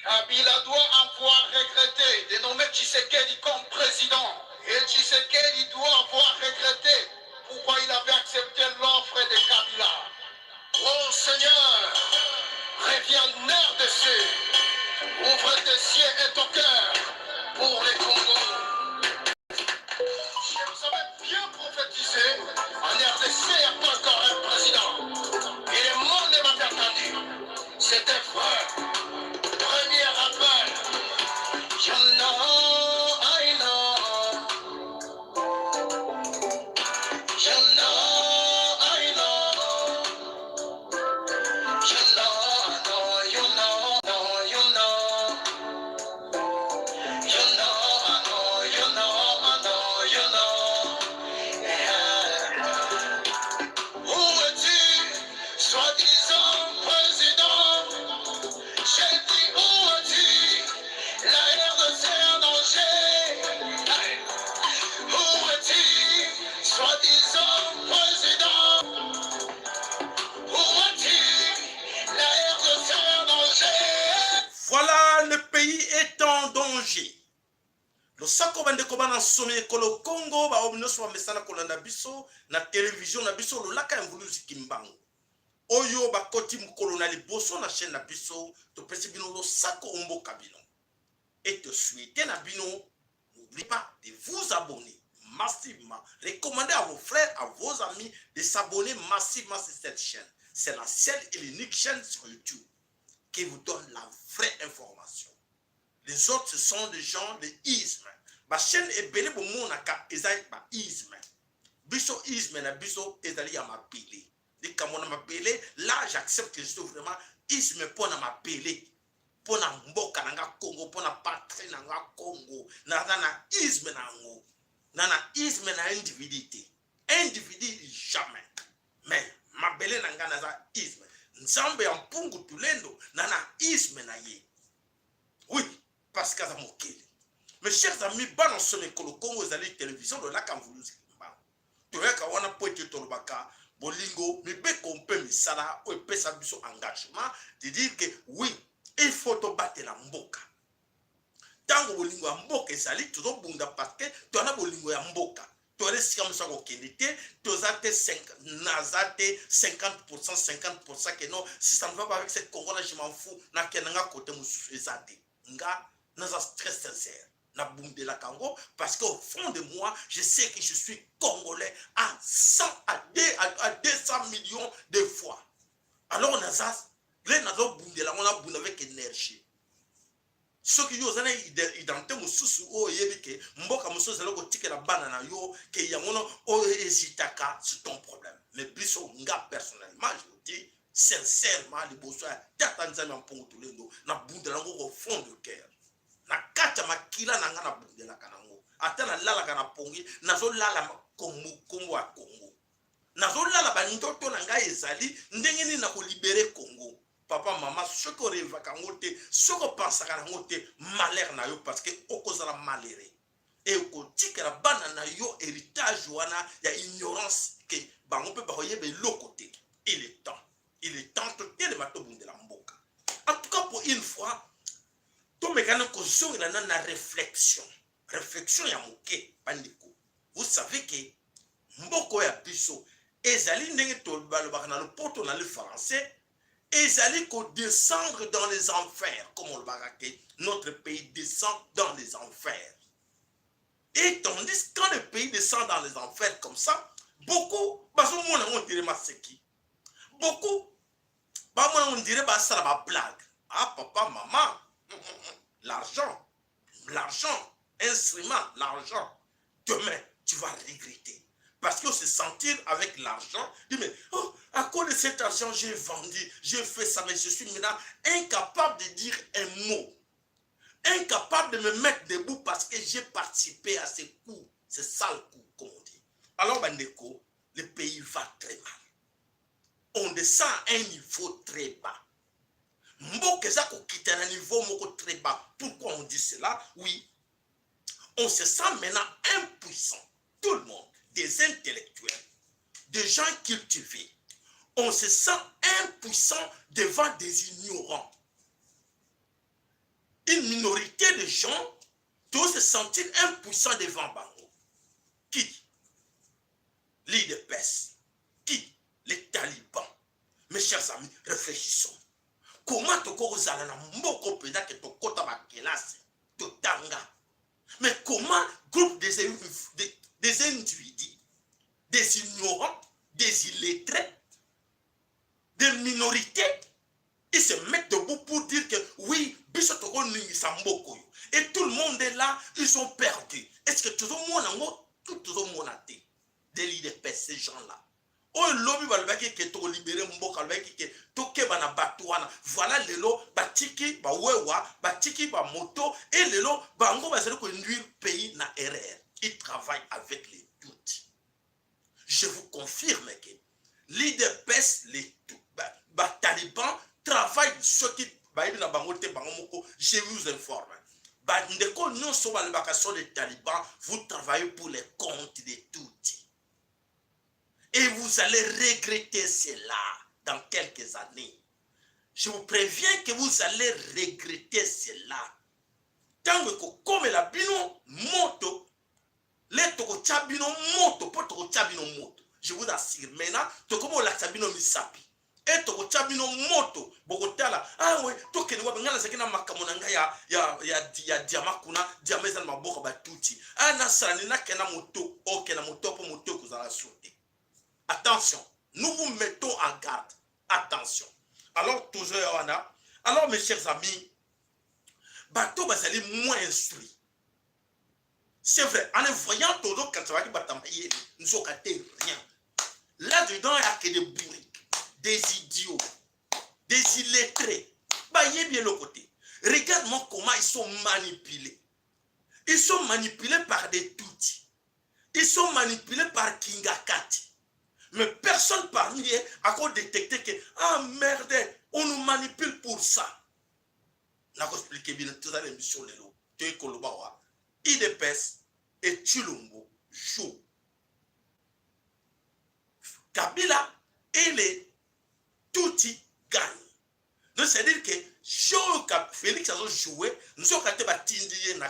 Kabila doit avoir regretté de nommer Tshisekedi comme président. Et Tshisekedi doit avoir regretté pourquoi il avait accepté l'offre de Kabila. Oh Seigneur, reviens RDC. Ouvre tes cieux et ton cœur pour les Congo. Je vous avais bien prophétisé, en RDC, il n'y a pas encore un président. Et le monde m'a entendu. C'était vrai. Premier rappel. You know, I know. You know, I know. You know, I know, you know, know, you know. You know, I know, you know, I know, you know. Yeah. Où es-tu, soi-disant président? J'ai dit où es-tu? La RDC en danger. Où es-tu, soi-disant président? Où es-tu? La RDC en danger. Voilà, le pays est en danger. Losako bandeko bana nsomi ekolo Kongo, baoyo nyonso bamesana kolanda biso na televizio na biso Lolaka ya Mvuluzi Kimbangu, oyo bakoti mokolo na liboso na chaîne na biso, topesi bino losako omboka bino et tosouhaite na bino, n'oubliez pas de vous abonner massivement. Recommandez à vos frères, à vos amis de s'abonner massivement sur cette chaîne. C'est la seule et l'unique chaîne sur YouTube qui vous donne la vraie information. Les autres, ce sont des gens de isme. Bachaîne ebele bomonaka eza baisme. Biso, isme na biso ezali ya mabele, likambo na mabele. Là, j'accepte que je suis vraiment isme mpo na mabele, mpo na mboka na nga Congo, mpo na patrie na nga Congo. Naza na isme na yango, na isme na individu te, individu jamais, mais mabele na nga naza isme. Nzambe ya Mpungu Tulendo, na isme na ye, oui, parce que aza mokeli. Mes chers amis bana nsoma ekolo Kongo, ezali télévision Lolaka Mvuluzi Kimbangu. Toyaka wana mpo ete tolobaka bolingo, mibeko mpe misala oyo epesa biso engagement de dire que oui, il faut tobatela mboka. Ntango bolingo ya mboka ezali, tozobunda parce que toza na bolingo ya mboka. Toza esika mosu ya kokende te, toza te, naza te 50, 50 que non, si ça ne va pas avec cette Congo là, je m'en fous, nakende nga kote mosusu. Eza te. Nga naza très sincère, nabundelaka yango parce que au fond de moi, je sais que je suis congolais à 100, à 2, à 200 millions de fois. Alors naza le nazobundela yango, nabunda avec énergie. Soki yo oza na identité mosusu oyo oyebi ke mboka mosusu ezali kotikela bana na yo ke yango no oyo ezitaka, c'est ton problème. Mais biso, nga personnellement, je vous dis sincèrement, liboso ya tata Nzambe ya Mpongo Tolendo, nabundela yango au fond de cœur, na kati ya makila na nga, nabundelaka nango. Ata nalalaka na pongi, nazolala kombo ya Kongo, nazolala bandoto na ngai ezali ndenge nini na kolibérer Kongo. Papa, mama, soki orêvaka yango te, soki opensaka yango te, malheur na yo, parce que okozala malheureux e okotikela bana na yo héritage wana ya ignorance ke bango mpe bakoyeba eloko te. Il est temps, il est temps totelema, tobundela mboka. En tout cas, pour une fois, tomekana kozongela na réflexion, réflexion ya moke. Bandeko, vous savez ke mboka oyo ya biso ezali, ndenge balobaka na lopoto, na le français, ezali kodescendre dans les enfers, comme olobaka ke notre pays descend dans les enfers. Et tandis quand le pays descend dans les enfers comme ça, beaucoup bazomona yango on dirait maseki, beaucoup bamona yango on dirait basala bablague. Ah papa, mama, l'argent, l'argent, instrument, l'argent, demain tu vas regretter, parce que se sentir avec l'argent, dit mais oh, à cause de cet argent, j'ai vendu, j'ai fait ça, mais je suis maintenant incapable de dire un mot, incapable de me mettre debout parce que j'ai participé à ces coups, ces sales coups, comme on dit. Alors, bandeko, le pays va très mal. On descend à un niveau très bas. Mboka eza kokita na niveau moko très bas. Pourquoi on dit cela? Oui, on se sent maintenant impuissant. Tout le monde, des intellectuels, des gens cultivés, on se sent impuissant devant des ignorants. Une minorité de gens doivent se sentir impuissants devant bango. Qui? L'UDPS. Qui? Les talibans. Mes chers amis, réfléchissons. Comment tokozala na mboka mpenza ke tokɔta bakelasi, totanga, mais comment groupe des individus, des ignorants, des illettrés, des minorités, ils se mettent debout pour dire que oui, biso tokoningisa mboka oyo? Et tout le monde est là, ils ont perdu. Est ce que tozomona yango? Tozomona te. De l'UDPS, ces gens là oyo lobi balobaki ke tokolibérer mboka, balobaki ke tokeba na bato wana, voilà, lelo batiki bawewa, batiki bamoto e lelo bango bazali koinduire pays na erreur. Ils travaillent avec les doutes. Je vous confirme que l'UDPS, les bataliban travaillent. Soki bayebi na bango te, bango moko, je vous informe, bandeko nyonso balobaka sont des talibans, vous travaillez pour les comptes de Tutsi et vous allez regretter cela dans quelques années. Je vous préviens que vous allez regretter cela. Ntango ekokomela bino moto, le tokotya bino moto, mpo tokotya bino moto, je vous assure. Maintenant tokomi kolakisa bino misapi e tokotya bino moto, bokotala. Ah we, tokende wapi? Ngai nazalaki na makambo na ngai ya diamant kuna, diamant eza na maboko batuti. Ah, nasala nini? Nakenda moto, okenda moto mpo moto ekozala sûr te. Attention, nous vous mettons en garde. Attention. Alors toujours wana, alors mes chers amis, bato bazali moins instruits, c'est vrai, en les voyant tozokanisa baki bato mayele, nzoka te, rien là-dedans. Il y a que des bourriques, des idiots, des illettrés, bayebi eloko te. Regarde-moi comment ils sont manipulés. Ils sont manipulés par des Tutsis, ils sont manipulés par Kingakati, mais personne parmi eux a détecté que ah merde, on nous manipule pour ça. Nakoexpliquer bino, tozala émission lelo, toyei koloba wa UDPS et Tshilombo joue. Kabila et les Tutsi gagnent. Donc c'est à dire que jeu Félix azojouer, nzoka te batindi ye na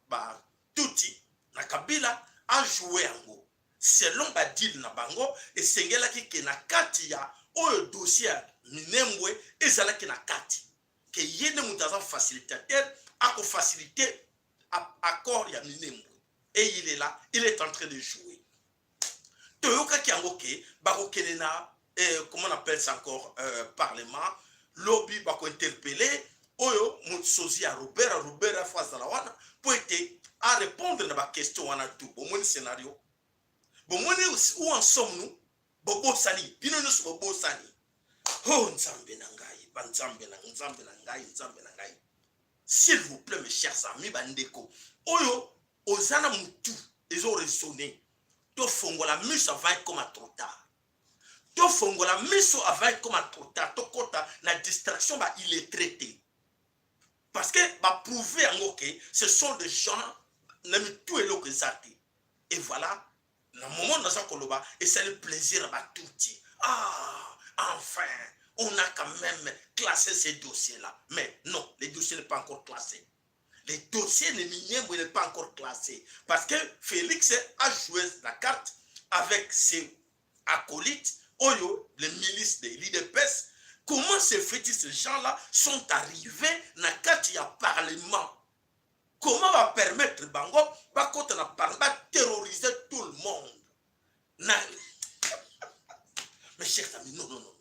Batutsi na Kabila ajouer yango selon badeal na bango. Esengelaki ke na kati ya oyo dossier ya Minembwe ezalaki na kati, ke ye nde moto aza facilitateur, akofaciliter accord ya Minembwe. Et il est là, il est en train de jouer. Toyokaki yango ke bakokende na comment on appelle ça encore, parlement lobi, bakointerpeller oyo mosozi ya Robert. Robert afo azala wana mpo ete arépondre na baquestion wana. Tu bomoni scénario, bomoni où en sommes-nous. Bobosani, bino nyonso bobosani. Oh Nzambe na ngai, banzambe na Nzambe na ngai, Nzambe na ngai. S'il vous plaît, mes chers amis, bandeko oyo oza na mutu ezoraisonner, tofongola miso avant ekoma trop tard. Tofongola miso avant ekoma trop tard. Tokɔta na distraction baillettré te, parce que baprouver yango ke ce sont des gens na mitu eloko eza te. Et voilà, na moment naza koloba, esali plaisir ya batuti. Ah, enfin on a quand même classé ces dossiers là. Mais non, le dossier n'est pas encore classé. Le dossier de Minembwe n'est pas encore classé, parce que Félix a joué la carte avec ses acolytes oyo les milices de l'UDPS. Comment se fait-il, ces gens-là sont arrivés na kati ya parlement? Comment va permettre bango bakota na parlement, baterroriser tout le monde na? Mes chers amis, non, non, non,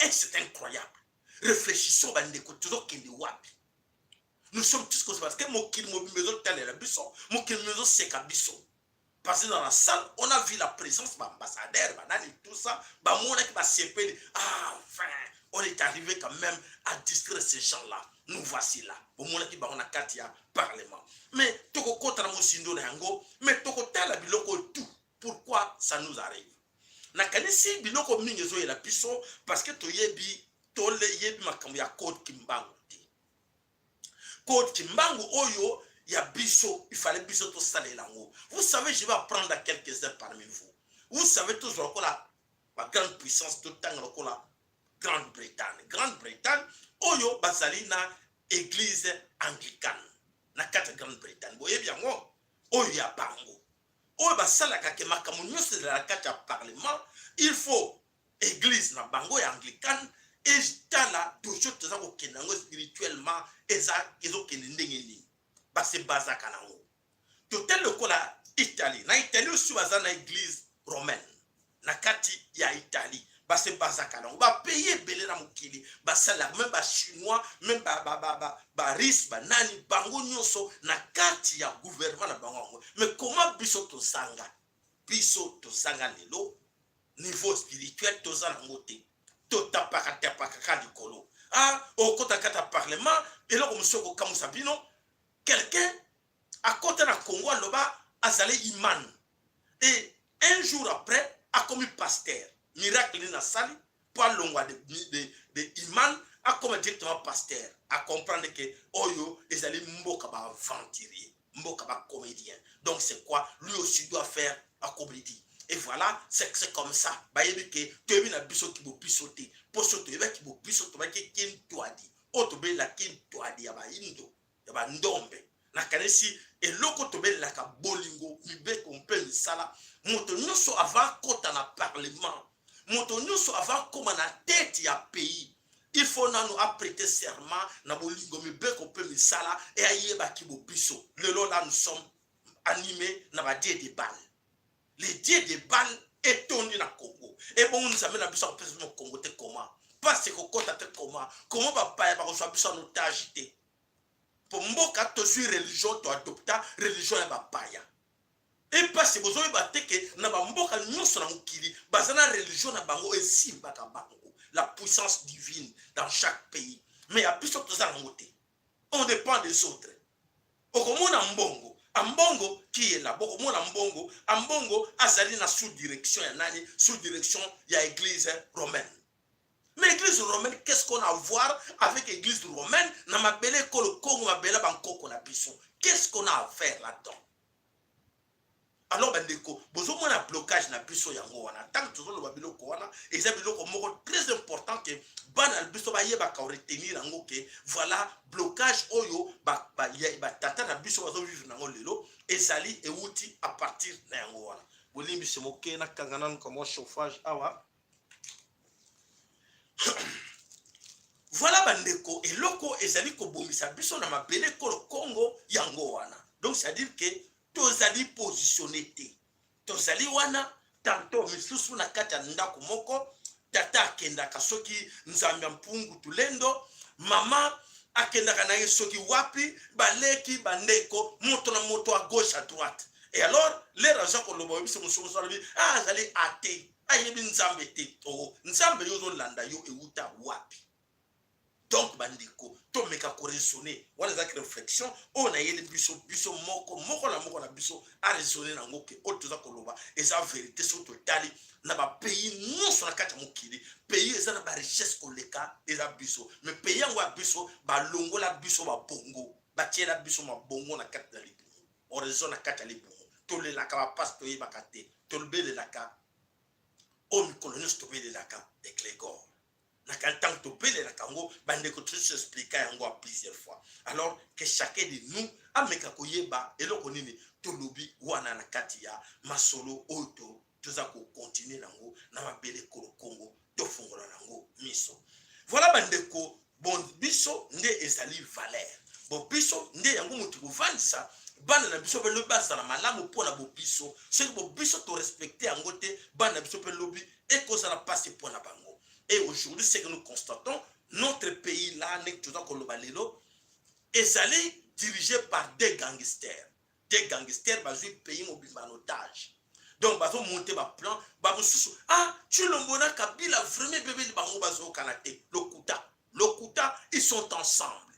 et c'est incroyable. Réfléchissons, bandeko, tozokende wapi? Nous sommes tous comme ça, parce que mokili mobimba ezotalela biso, mokili mobimba ezoseka biso, parce que dans la salle on a vu la présence baambassadeur, banani, tout ça. Bamonaki, basepeli. Ah, enfin on est arrivé quand même à distraire ces gens là nous voici là. Bomonaki bango na kati ya parlement. Mais tokokɔta na mozindo na yango, mais tokotala biloko tout. Pourquoi ça nous arrive? Nakanisi biloko mingi ezoyela biso parce que toyebi, toyebi makambo ya code Kimbangu te. Code Kimbangu oyo ya biso, il fallait biso tosalela yango. Vous savez, je vais apprendre à quelques-uns parmi vous. Vous savez, tozwa lokola bagrande puissance, totanga lokola Grande Bretagne. Grande Bretagne oyo bazali na Église anglicane na kati ya Grande-Bretagne, boyebi yango, oyo ya bango oyo basalaka ke makambo nyonso ezala na kati ya parlement, il faut église na bango ya anglicane etala dossier toza kokende yango spirituellement, eza ezokende ndenge nini. Base bazaka nango totel lokola Italie. Na Italie osi baza na église romaine na kati ya Italie, base bazaka nango. Bapays ebele na mokili basalaka, même Bachinois, même Barusse, banani, bango nyonso na kati ya gouvernement na bango yango. Mais comment biso tozanga? Biso tozanga lelo niveau spirituel, toza nango te. Totapaka tapaka kaka likolo. Ah, okota kati ya parlement, eloko mosusu ekokamwisa bino, quelqu'un akota na Congo, aloba azali imam et un jour après akomi pasteur. Miracle nini asali mpo alongwa de imam akoma directement pasteur? Acomprendre ke oyo ezali mboka baaventurier, mboka bacomédien. Donc c'est quoi? Lui aussi doit faire bacomédie. Et voilà, c'est comme ça. Bayebi ke toyebi na biso kibo biso te, mpo so toyebaki bo biso tobaki kintwadi oyo tobelelaki ntwadi ya bayindo ya bandombe. Nakanisi eloko tobelelaka bolingo, mibeko mpe misala. Moto nyonso avant akɔta na parlement, moto nyonso avant akóma na tête ya pays, il faut nanu aprêter serment na bolingo, mibeko mpe misala e ayebaki bo biso. Lelo là, nous sommes animés na badieu de Baal. Les dieux de Baal etondi na Congo. Ebongo Nzambe na biso akopesa biso Congo te? Comment mpasi ekokɔta te? Comment bapaya bakozwa biso en otage te? Mpo mboka tozwi religion, toadopta religion ya bapaya. Epasi bozoyeba te ke na bamboka nyonso na mokili baza na religion na bango, esimbaka bango la puissance divine dans chaque pays. Mais ya biso toza nango te, on dépend des autres. Okomona mbongo, ambongo kiyela, bokomona mbongo, ambongo azali na sous direction ya nani? Sous direction ya église romaine. Mais église romaine, qu'est-ce qu'on a à voir avec église romaine na mabele ekolo Kongo, mabele bankoko na biso? Qu'est-ce qu'on a à faire là-dedans? Alors bandeko, bozomona blocage na biso yango wana. Ntango tozoloba biloko wana, eza biloko moko très important ke bana na biso bayebaka retenir yango, ke voilà blocage oyo batata na biso bazovivre nango lelo, ezali ewuti à partir na yango wana. Bolimbisi moke, nakanga nanu kamwa chauffage awa. Voilà bandeko, eloko ezali kobomisa biso na mabele ekolo Congo yango wana. Donc c'est à dire ke tozali positionné te, tozali wana tantôt misusu na kati ya ndako moko. Tata akendaka soki Nzambe ya Mpungu Tulendo, mama akendaka na ye soki wapi, baleki, bandeko, moto na moto à gauche, à droite. Et alors l'heure aza koloba, oyebisi mosusu, mosusu alobi: ah, azali athée, ayebi Nzambe te. O Nzambe yo ozolanda yo ewuta wapi? Donc bandeko, tomeka koraisonner. Wana ezalaki réflexion oyo nayeli biso, biso moko moko na moko na biso araisonner nango, ke oyo toza koloba eza vérité. Soki totali na bapays nyonso na kati ya mokili, pays eza na barichesse koleka eza biso. Mais pays yango ya biso, balongola biso babongo, batiela biso mabongo na kati na libumu, oraison na kati ya libumu. Tolelaka bapasi, toyebaka te, tolobelelaka oyo mikolo nyonso, tobelelaka egrégor na ntango tobelelaka yango. Bandeko, toexplika yango à plusieurs fois. Alors que chacun de nous ameka koyeba eloko nini tolobi wana na kati ya masolo oyo toza kocontinuer nango na mabele ekolo Kongo. Tofongola nango miso. Voilà bandeko, bon, biso nde ezali valeur. Bon, biso nde yango moto kovandisa bana na biso mpe lobi bazala malamu mpona bobiso. Soki bobiso torespecte yango te, bana na biso mpe lobi ekozala mpasi mpona bango. Et aujourd'hui, ce que nous constatons, notre pays là, ndenge toza koloba lelo, ezali dirigé par des gangsters. Des gangsters bazwi pays mobimba en otage. Donc bazomonte baplan bamosusu. Ah, Tshilombo na Kabila vraiment ebebeli bango, bazokana te. Lokuta, lokuta, ils sont ensemble.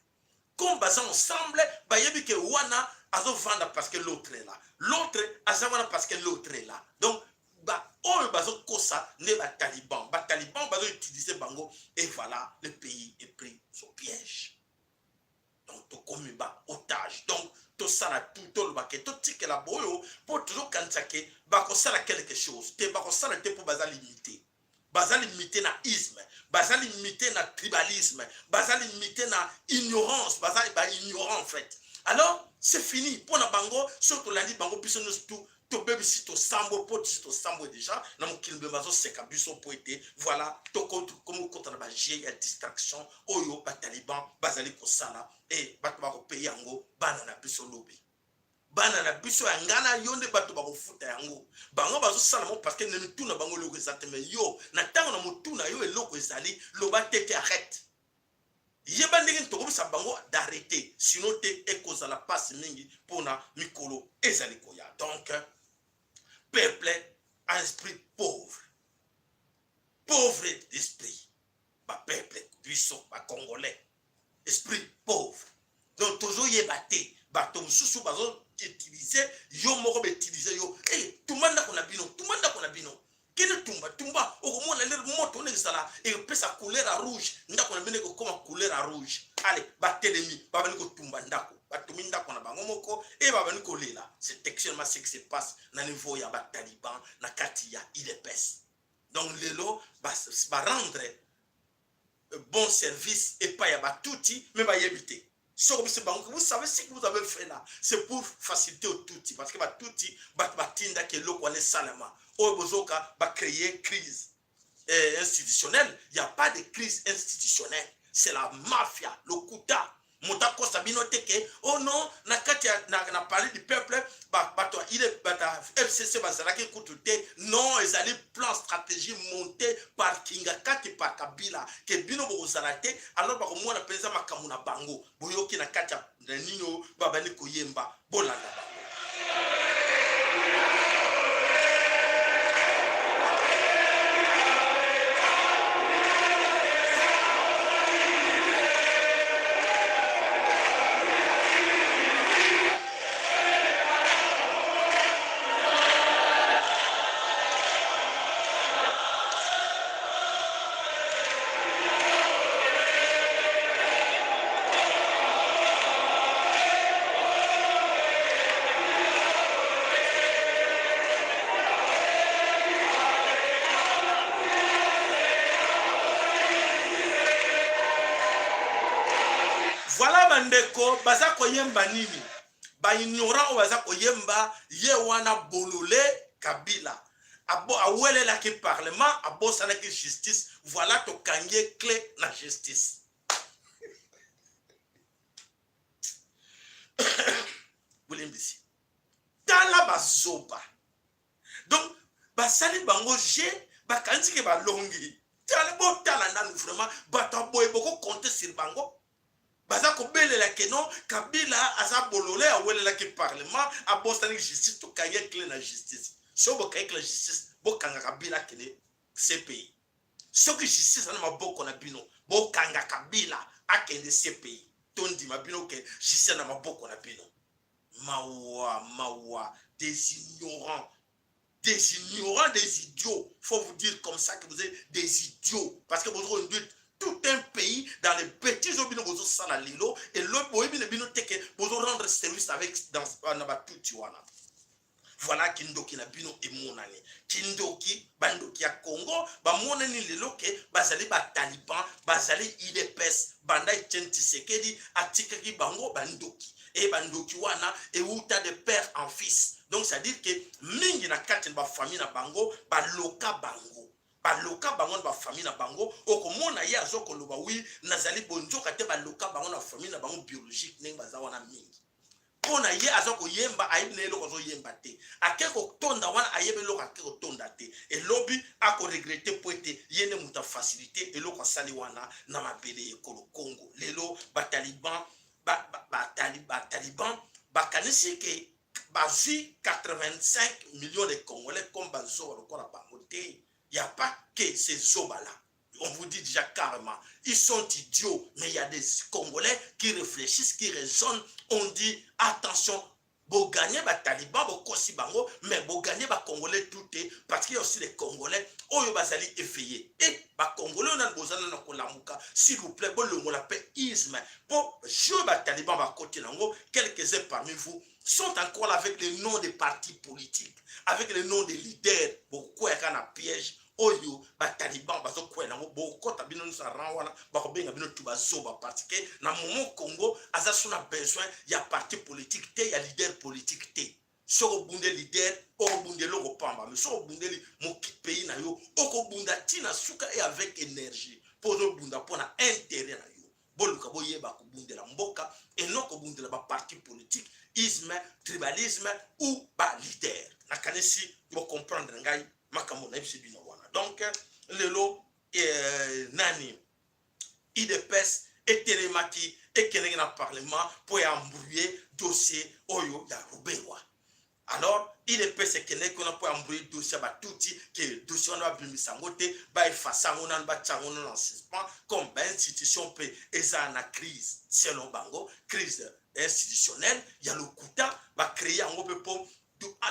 Comme baza ensemble, bayebi ke wana azovanda parce que l'autre est là, l'autre aza wana parce que l'autre est là. Donc oyo bazokosa nde bataliban, bataliban bazoutiliser bango. Et voilà, le pays est pris au piège. Donc tokomi ba otage. Donc tosala tout, toloba ke totikela boyo mpo tozokanisa ke bakosala quelque chose te. Bakosala te mpo baza limité, baza limité na isme. Baza limité na tribalisme, baza limité na ignorance, baza ba ignorant en fait. Alors c'est fini mpo na bango. Soki tolandi bango, biso nyonso tu tobebisi, tosambo mpo tisi tosambo déjà na mokili mbe, bazoseka biso mpo ete voilà, tokomi kokota na bajeu ya distraction oyo bataliban bazali kosala. E bato bakopayer yango, bana na biso lobi, bana na biso ya ngai na yo nde bato bakofuta yango. Bango bazosala mo parce que na mitu na bango eloko eza te. Mais yo, na ntango na motu na yo eloko ezali, loba te te, arrête. Yeba ndenge tokobisa bango d'arrêter, sinon te ekozala mpasi mingi mpona mikolo ezali koya. Donc peuple a esprit pauvre, pauvre d'esprit. Bapeuple biso bacongolais, esprit pauvre. Donc tozoyeba te, bato mosusu bazoutiliser yo moko, bautiliser yo. E tumba ndako na bino, tumba ndako na bino, kende tumba, tumba, okomona lere moto wana ezala ekopesa couleur ya rouge. Ndako na bino ekokoma couleur ya rouge. Ale batelemi, babandi kotumba ndako, batumbi ndako na bango moko e babandi kolela. C'est actuellement ce qui se passe na niveau ya bataliban na kati ya UDPS. Donc lelo barendre bon service epai ya batuti, mais bayebi te. Soko biso bango, vous savez ce que vous avez fait là, c'est pour faciliter otuti, parce que batuti bato batindaki eloko wana esalema. Oyo bozoka bacréer crise institutionnelle, il y a pas de crise institutionnelle, c'est la mafia. Lokuta, moto akosa bino te ke oh non, na kati ya na palais du peuple bato ile bato ya FCC bazalaki kutu te. Non, ezali plan stratégie monté par Kingakati, par Kabila, ke bino bokozala te. Alors bakomona mpenza makambo na bango. Boyoki na kati ya nini oyo babandi koyemba, bolanda bango. Voilà, bandeko, baza koyemba nini? Baignorant oyo baza koyemba ye wana, bolole Kabila awelelaki parlement, abosanaki justice. Voilà, tokangi ye clé na justice. Bolimbisi, tala bazoba. Donc basali bango je bakanisi ke balongi. Tala, botala nanu vraiment, bato ya boye bokocompter sur bango? Baza kobelela ke non, Kabila aza bolole, awelelaki parlement, abosani justice, tokangi ye clé na justice. Soki bokangi clé na justice, bokanga Kabila akende CPI. Soki justice ana maboko na bino, bokanga Kabila akende CPI, tondima bino ke justice na maboko na bino. Mawa, mawa, des ignorants, des ignorants, des idiots. Faut vous dire comme ça que vous êtes des idiots, parce que vous conduite tout un pays dans les bêtises oyo bino bozosala lelo. Elo boyebi na bino te ke bozorendre service avec dans na batuti wana. Voilà, kindoki na bino emonani. Kindoki, bandoki ya Congo bamonani lelo ke bazali bataliban, bazali UDPS. Banda Etienne Tshisekedi atikaki bango bandoki, e bandoki wana euta de père en fils. Donc c'est à dire que mingi na kati na bafamille na bango baloka bango, baloka bango na bafamille na bango. Okomona ye aza koloba: "Oui, nazali bonzoka te." Baloka bango na famille na bango biologique ndenge baza wana mingi. Mpo na ye aza koyemba, ayebi na ye eloko azoyemba te. Ake kotonda wana, ayebi eloko ake kotonda te. Elobi akoregretter mpo ete ye nde moto afacilité eloko asali wana na mabele ekolo Congo. Lelo bataliban, bataliban bakanisi ke bazwi 85 millions de Congolais comme bazoba lokola bango te. Y a pas que ces zoba là, on vous dit déjà carrément, ils sont idiots, mais il y a des Congolais qui réfléchissent, qui raisonnent. On dit, attention, bogagner bataliban, bokosi bango, mais bogagner bacongolais tout te, parce qu'il y a aussi les Congolais oyo bazali éveillé. Et bacongolais oyo nani bozala na kolamuka, s'il vous plaît, bolongola mpe isme mpo jeu bataliban bakoti nango. Quelques-uns parmi vous sont encore là avec les noms des partis politiques, avec les noms des leaders. Bokweyaka na piège. Oyo bataliban bazokwela yango, bokota bino nyonso na rang wana, bakobenga bino tu bazoba, parce que na moment Congo aza so na besoin ya parti politique te, ya leader politique te. Soki obundeli leader, okobunda eloko pamba, mais soki obundeli pays na yo, okobunda ntina suka et avec énergie, mpo ozobunda mpo na intérêt na yo. Boluka boyeba kobundela mboka eno kobundela baparti politique, isme, tribalisme ou baleader. Nakanisi bocomprendre ngai makambo nayebisi bino wana. Donc lelo nani, UDPS etelemaki, ekendeki na parlement mpo ya embrouiller dossier oyo ya Ruberwa. Alors UDPS ekendeki kuna mpo ya embrouiller dossier ya batuti, ke dossier wana babimisa yango te, baeffacer yango nanu, batia yango nanu en suspens, comme bainstitution mpe eza na crise selon bango, crise institutionnelle ya lokuta. Bacréer yango mpe mpo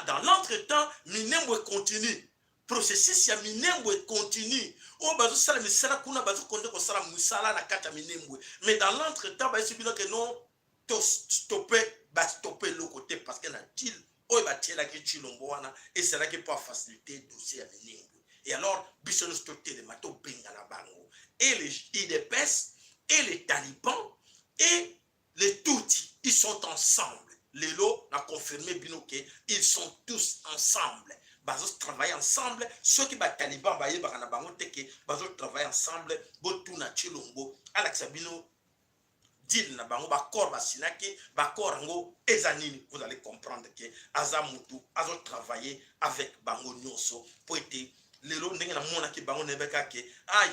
dans l'entretemps Minembwe continue, processus ya Minembwe continue, oyo bazosala misala kuna, bazokonde kosala mosala na kati ya Minembwe. Mais dans l'entretemps bayesi bino ke non, tostopper, bastopper eloko te, parce que na deal oyo batielaki Tshilombo wana ezalaki mpo afaciliter dossier ya Minembwe. Et alors biso nyonso totelema, tobengana bango, et les UDPS et les talibans et les Tutsi, ils sont ensemble. Lelo na confirme bino ke ils sont tous ensemble, bazotravailler ensemble. Soki bataliban bayebaka na bango te ke bazotravailler ensemble, botuna Tshilombo alakisa bino deal na bango, baaccord basinaki, baaccord yango eza nini. Vous allez comprendre ke aza mutu azotravailler avec bango nyonso, po ete lelo ndenge namonaki bango, nayebaka ke ai,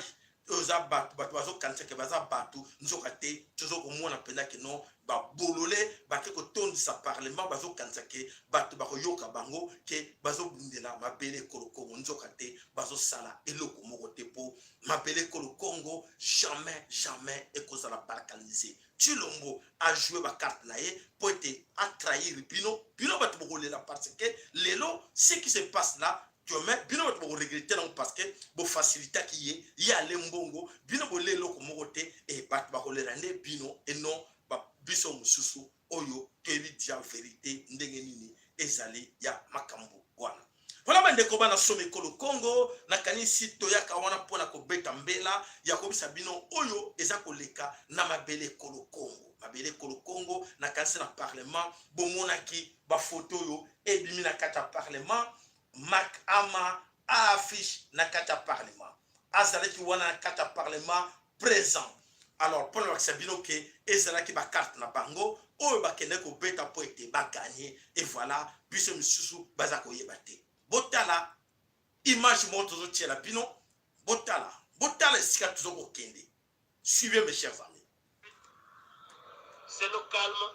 oyo eza bato, bato bazokanisa ke baza bato, nzoka te. Toza komona mpenza ke non, babolole bake kotondisa parlement, bazokanisa ke bato bakoyoka bango, ke bazobundela mabele ekolo Kongo, nzoka te, bazosala eloko moko te mpo mabele ekolo Kongo jamais, jamais ekozala balkanisé. Tshilombo ajouer bacarte na ye mpo ete atrahir bino. Bino bato bokolela, parce que lelo ce qui se passe là demain, bino bato bokoregretter nango, parce que bofacilitaki ye, ye ale mbongo, bino bolela eloko moko te. E bato bakolela nde bino eno biso mosusu oyo toyebi dia vérité ndenge nini ezali ya makambo wana. Voilà, bandeko bana somi ekolo Kongo, nakanisi toyaka wana mpona kobeta mbela ya koyebisa bino oyo eza koleka na mabele ekolo Kongo. Mabele ekolo Kongo, nakanisi na parlement bomonaki bafoto oyo ebimi na kati ya parlement. Mark Ama aaffiche na kati ya parlement, azalaki wana na kati ya parlement présent. Alors mpona bakisa bino ke ezalaki bacarte na bango oyo bakendaki kobeta mpo ete bagagner. Et voilà, biso misusu baza koyeba te. Botala image moko tozotiela bino, botala, botala esika toza kokende. Suivez, mes chers amis. C'est le calme.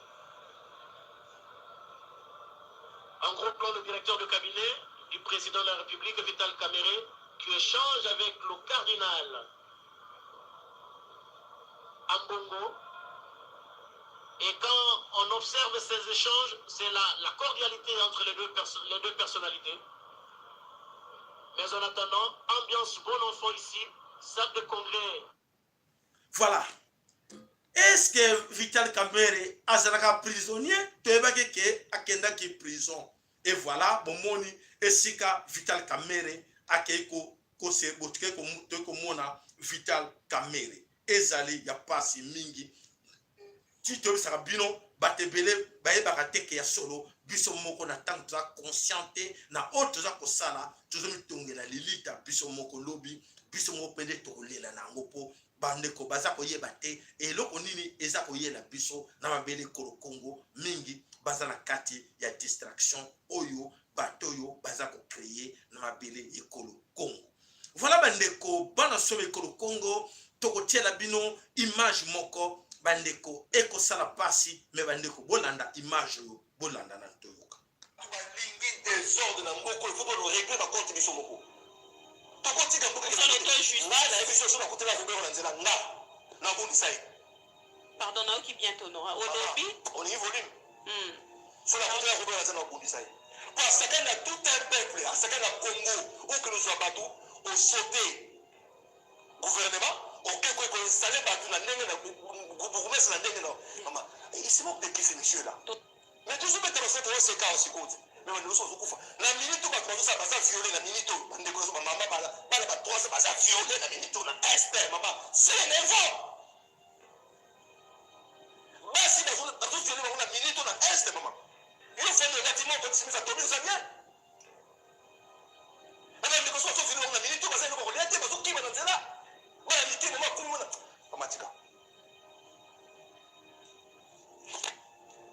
En gros plan, le directeur de cabinet du président de la République, Vital Kamerhe, qui échange avec le cardinal Ambongo. Et quand on observe ces échanges, c'est la cordialité entre les deux personnalités. Mais en attendant, ambiance bon enfant ici, salle de congrès. Voilà. Est-ce que Vital Kamerhe azalaka prisonnier? Toyebaki ke akendaki prison. Et voilà, bomoni esika Vital Kamerhe akei toyei komona Vital Kamerhe. Ezali ya pasi mingi ti toyebisaka bino, bato ebele bayebaka te ke ya solo biso moko na ntango toza conscient te na oyo toza kosala, tozomitongela lilita biso moko. Lobi biso moko mpe nde tokolela na yango, mpo bandeko baza koyeba te eloko nini eza koyela biso na mabele ekolo Kongo. Mingi baza na kati ya distraction oyo bato oyo baza kocréer na mabele ekolo Kongo. Voilà, bandeko bana somo ekolo Kongo, tokotiela bino image moko, bandeko, ekosala mpasi, me bandeko bolanda image oyo, bolanda na toyoka. Balingi désordre na mboka. Il faut korégler bacompte biso moko. Tokotika mboka. Ngai nayebi so nakutela Ruberwa na nzela, nga nabundisa ye. Pardon, nayoki bien tonora olobi. Olingi volume. So nakutela Ruberwa na nzela, nabundisa ye, po asakani na tout un peuple, asakani na Congo. Oyo kozwa bato, osote gouvernement, oke koinstaller bato na ndenge na bourgmestre na ndenge na mama. Il se moque de qui, ce monsieur là? Mais tozobeta baso, tozoseka sikoyo. Mais bandeko nyonso bazokufa na minute oyo, bato bazosala, baza viole na minute oyo. Bandeko nyonso, bamama, bana ba 3 baza viole na minute oyo na Est. Mama, c'est énervant. Basi bazoviole bango na minute oyo na Est. Mama, yo fandi, olati moko tisimisa tobi, oza bien. Na bandeko so bazoviole bango na minute oyo, baza eloko kolia te, bazokima na nzela, bana mike. Mama, akumi mona. Mama, tika,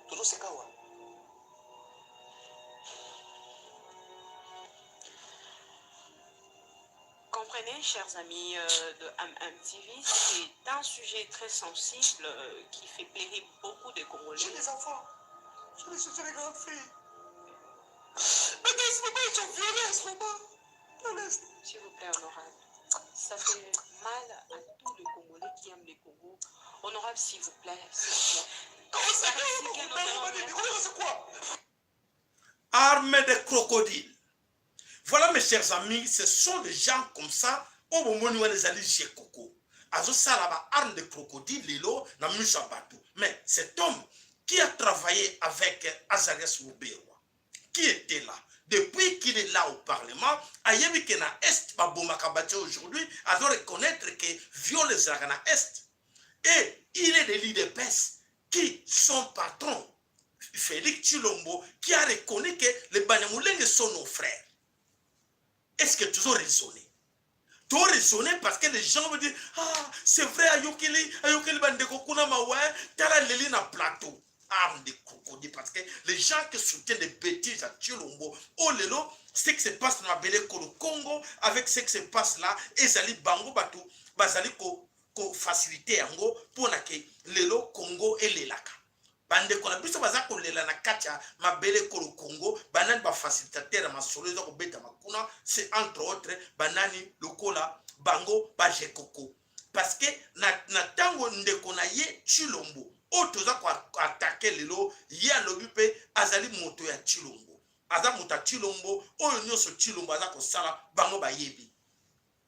tozoseka awa. Comprenez, chers amis de MMTV, c'est un sujet très sensible qui fait pleurer beaucoup de Congolais. J'ai des enfants. J'ai des grandes filles. Mais dans ce moment, ils sont violés en ce moment. Pour l'instant. S'il vous plaît, honorable. Ça fait mal à tous les Congolais qui aiment le Congo. Honorable, s'il vous plaît, s'il vous plaît. Comment ça C'est quoi? Armée de crocodiles. Voilà, mes chers amis, ce sont des gens comme ça, oyo bomoni wana, ezali Jekoko. Azosala ba arme de crocodile lelo na miso ya bato. Mais cet homme qui a travaillé avec Azarias Ruberwa, qui était là, depuis qu'il est là au Parlement, ayebi ke na Est babomaka bato. Aujourd'hui, azo reconnaître que viol ezalaka na Est. Et il est de l'UDPS qui son patron, Félix Tshilombo, qui a reconnu que les Banyamulenge sont nos frères. Est-ce que toujours raisonné? Toujours raisonné, parce que les gens vont dire: ah, c'est vrai, ayokeli, ayokeli bandeko kuna mawa, tala leli na plateau. Arme de crocodile, parce que les gens qui soutiennent des bêtises à Tshilombo, oh lelo, ce qui se passe dans mabele ekolo Congo, avec ce qui se passe là, ezali bango batu, bazali ko ko faciliter yango mpona ke lelo Congo elelaka. Bandeko na biso baza kolela na kati ya mabele ekolo Congo. Banani bafacilitateur ya masolo eza kobetama kuna? C'est entre autres banani lokola bango Bajekoko, parce que na ntango ndeko na ye Tshilombo oyo toza koattaquer lelo, ye alobi mpe azali moto ya Tshilombo, aza moto ya Tshilombo. Oyo nyonso Tshilombo aza kosala, bango bayebi.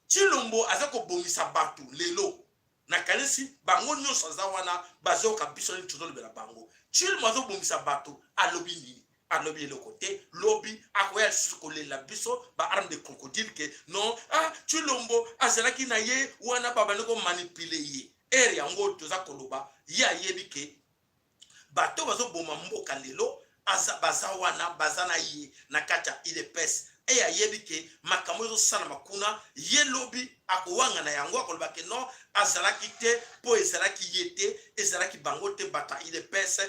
Tshilombo aza kobomisa bato lelo. Nakanisi bango nyonso aza wana, bazoyoka biso nini tozolobela bango. Tshilombo azobomisa bato, alobi nini? Alobi eloko te. Lobi akoya lisusu kolela biso baarme de crocodile ke non, ah, Tshilombo azalaki na ye wana, babandi komanipuler ye. Ere yango toza koloba, ye ayebi ke bato bazoboma mboka lelo aza, baza wana, baza na ye na kati ya UDPS. E ayebi ke makambo ezosalama kuna, ye lobi akowanga na yango, akoloba ke non, azalaki te, mpo ezalaki ye te, ezalaki bango te, bato ya UDPS.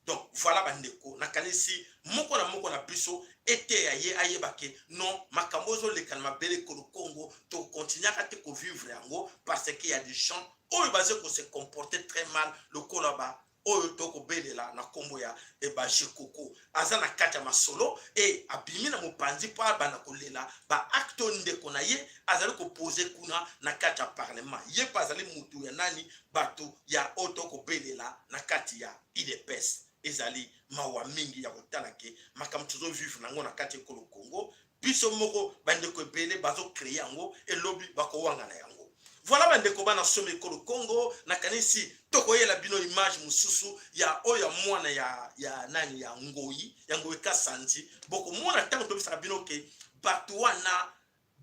Donc voilà, bandeko, nakanisi moko na moko na biso eteya ye, ayeba ke non, makambo ezoleka na mabele ekolo Congo, tokontinuaka te kovivre yango, parce que y a des gens oyo baza kose comporter très mal, lokola ba oyo tokobelela na nkombo ya Bajekoko. Aza na kati ya masolo e abimi na mopanzi mpo abanda kolela baacte oyo ndeko na ye azali koposer kuna na kati ya Parlement. Ye mpe azali motu ya nani? Bato ya oyo tokobelela na kati ya UDPS. Ezali mawa mingi ya kotala ke makambo tozovivre nango na kati ekolo Congo, biso moko bandeko ebele bazocréer yango, elobi bakowanga na yango. Voilà, bandeko bana somi ekolo Congo, nakanisi tokoyela bino image mosusu ya oyo ya mwana ya nani, ya Ngoi, ya Ngoi Kasanji. Bokomona ntango tobisaka bino ke bato wana,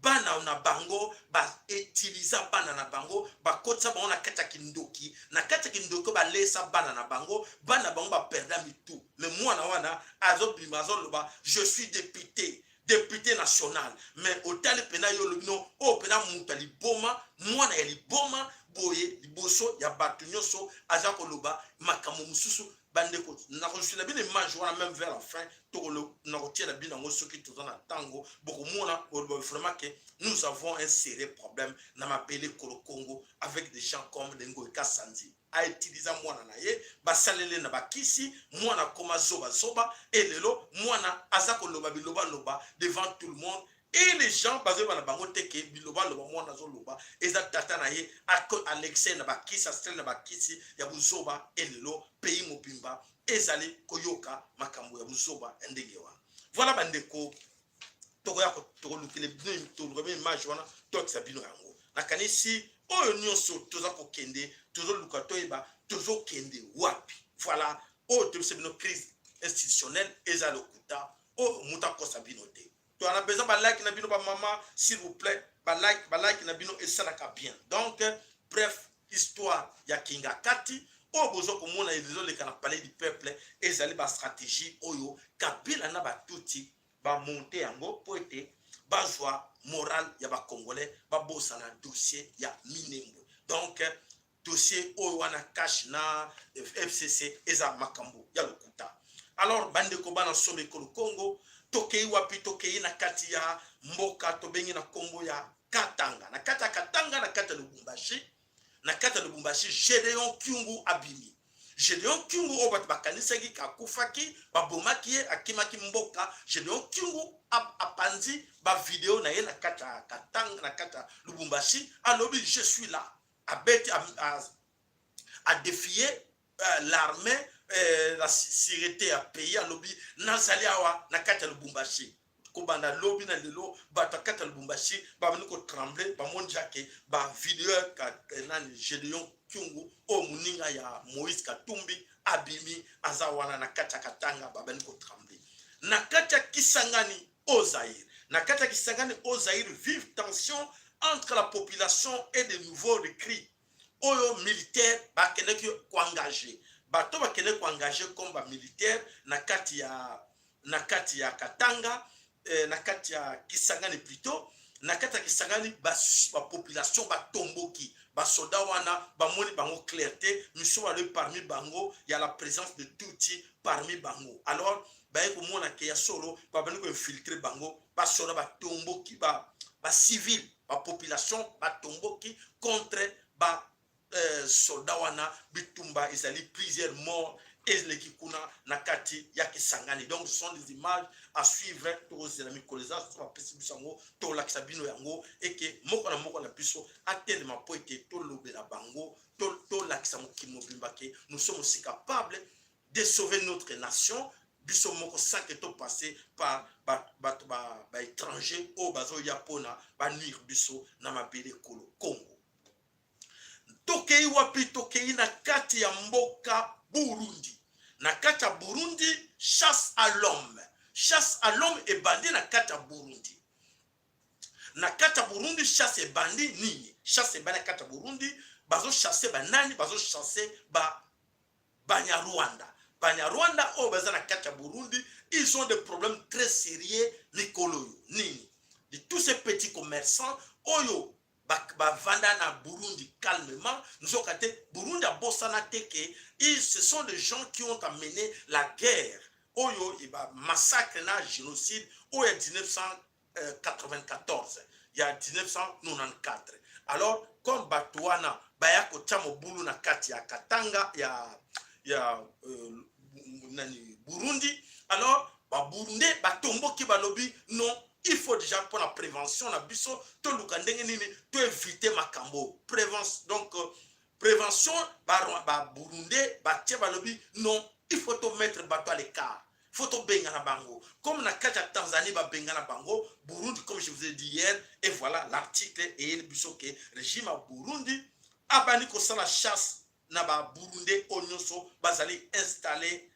bana na bango, bautiliza bana na bango, bakotisa bango na kati ya kindoki, na kati ya kindoki oyo balesa bana na bango, bana bango baperda mitu. Mais mwana wana azobima, azoloba: je suis député, député national. Mais otali mpena, yo olobi no, oyo mpena moto ya liboma, mwana ya liboma boye, liboso ya bato nyonso aza koloba makambo mosusu. Bandeko, nakozwila bino image wana même vers la fin, nakotiela bino yango soki toza na ntango. Bokomona vraiment que nous avons un sérieux problème na mabele ekolo Congo avec des gens comme Ngoyi Kasanji. Autiliza mwana na ye, basaleli na bakisi, mwana akoma zobazoba. E lelo mwana aza koloba bilobaloba devant tout le monde et les gens bazoyeba na bango te ke bilobaloba mwana azoloba eza tata na ye alexe na bakisi, asali na bakisi ya buzoba. E lelo pays mobimba ezali koyoka makambo ya buzoba ya ndenge wana. Voilà, bandeko, tokoya tokolukela bino, toluka bino image wana, tokisa bino yango. Nakanisi oyo nyonso toza kokende, tozoluka toyeba tozokende wapi. Voilà, oyo toyebisa bino, crise institutionnelle eza lokuta. Oyo moto akosa bino te. To ana besoin ba like na bino, ba mama, s'il vous plaît, ba like, ba like na bino esalaka bien. Donc bref, histoire ya Kingakati oyo bozo komona ezoleka na Palais du Peuple ezali ba stratégie oyo Kabila na Batuti bamonte yango mpo ete bazwa moral ya Bacongolais, babosana dossier ya Minembwe. Donc dossier oyo wana cash na FCC eza makambo ya lokuta. Alors bandeko bana sombe ekolo Congo, tokei wapi? Tokei na kati ya mboka tobengi na nkombo ya Katanga. Na kati ya Katanga, na kati ya Lubumbashi, na kati ya Lubumbashi, Gedeon Kyungu abimi. Gedeon Kyungu oyo bato bakanisaki akufaki, babomaki ye, akimaki mboka. Gedeon Kyungu apanzi bavideo na ye na kati ya Katanga, na kati ya Lubumbashi, alobi: "Je suis là." Abeti, adéfier l'armée, la sûreté ya pays, alobi: "Nazali awa na kati ya Lubumbashi." Kobanda lobi na lelo, bato ya kati ya Lubumbashi babandi kotrembler. Bamoni jake bavideo nani, Gedeon Kyungu oyo moninga ya Moïse Katumbi, abimi, aza wana na kati ya Katanga, babandi kotrembler. Na kati ya Kisangani au Zaïre, na kati ya Kisangani au Zaïre, vive tension entre la population et de nouveaux recrues oyo militaire bakendeki koengager. Bato bakendeki koengager comme bamilitaire na kati ya Katanga, na kati ya Kisangani plutôt, na kati ya Kisangani, bapopulation batomboki. Basoda wana bamoni bango clair te. Miso balobi parmi bango ya la présence de Tutsi parmi bango. Alors baye komona ke ya solo babandi koinfiltrer bango. Basoda batomboki, bacivile, bapopulation batomboki contre ba soldat wana. Bitumba ezali, plusieurs morts eleki kuna na kati ya Kisangani. Donc ce sont des images à suivre. Tokozela mikolo eza so bapesi biso yango, tolakisa bino yango eke moko na moko na biso atelema mpo ete tolobela bango, tolakisa mokili mobimba ke nous sommes aussi capables de sauver notre nation biso moko, sans que topasse par bato baétranger oyo bazoya mpona banuire biso na mabele ekolo Congo. Tokei wapi? Tokei na kati ya mboka Burundi. Na kati ya Burundi, chasse à l'homme, chasse à l'homme ebandi na kati ya Burundi. Na kati ya Burundi, chasse ebandi nini? Chasse ebandi na kati ya Burundi. Bazochasse banani? Bazochasse ba Banyarwanda. Banyarwanda oyo baza na kati ya Burundi, ils ont des problèmes très sérieux mikolo oyo. Nini? De tous ces petits commerçants oyo bavanda na Burundi calmement, nzoka te Burundi abosana te ke ce sont des gens qui ont amené la guerre oyo massacre na génocide oyo ya 1994, ya 1994. Alors comme bato wana baya kotia mobulu na kati ya Katanga ya nani, Burundi, alors Baburundais batomboki, balobi: "Non, il faut déjà mpona prévention na biso toluka ndenge nini toéviter makambo." Prévention, donc prévention, Baburundais batie, balobi: "Non, il faut tomettre bato à l'écart, faut tobengana bango comme na kati ya Tanzanie babengana bango." Burundi, comme je vous ai dit hier, et voilà l'article eyeli biso ke régime ya Burundi abandi kosala chasse na Baburundais oyo nyonso bazali installé,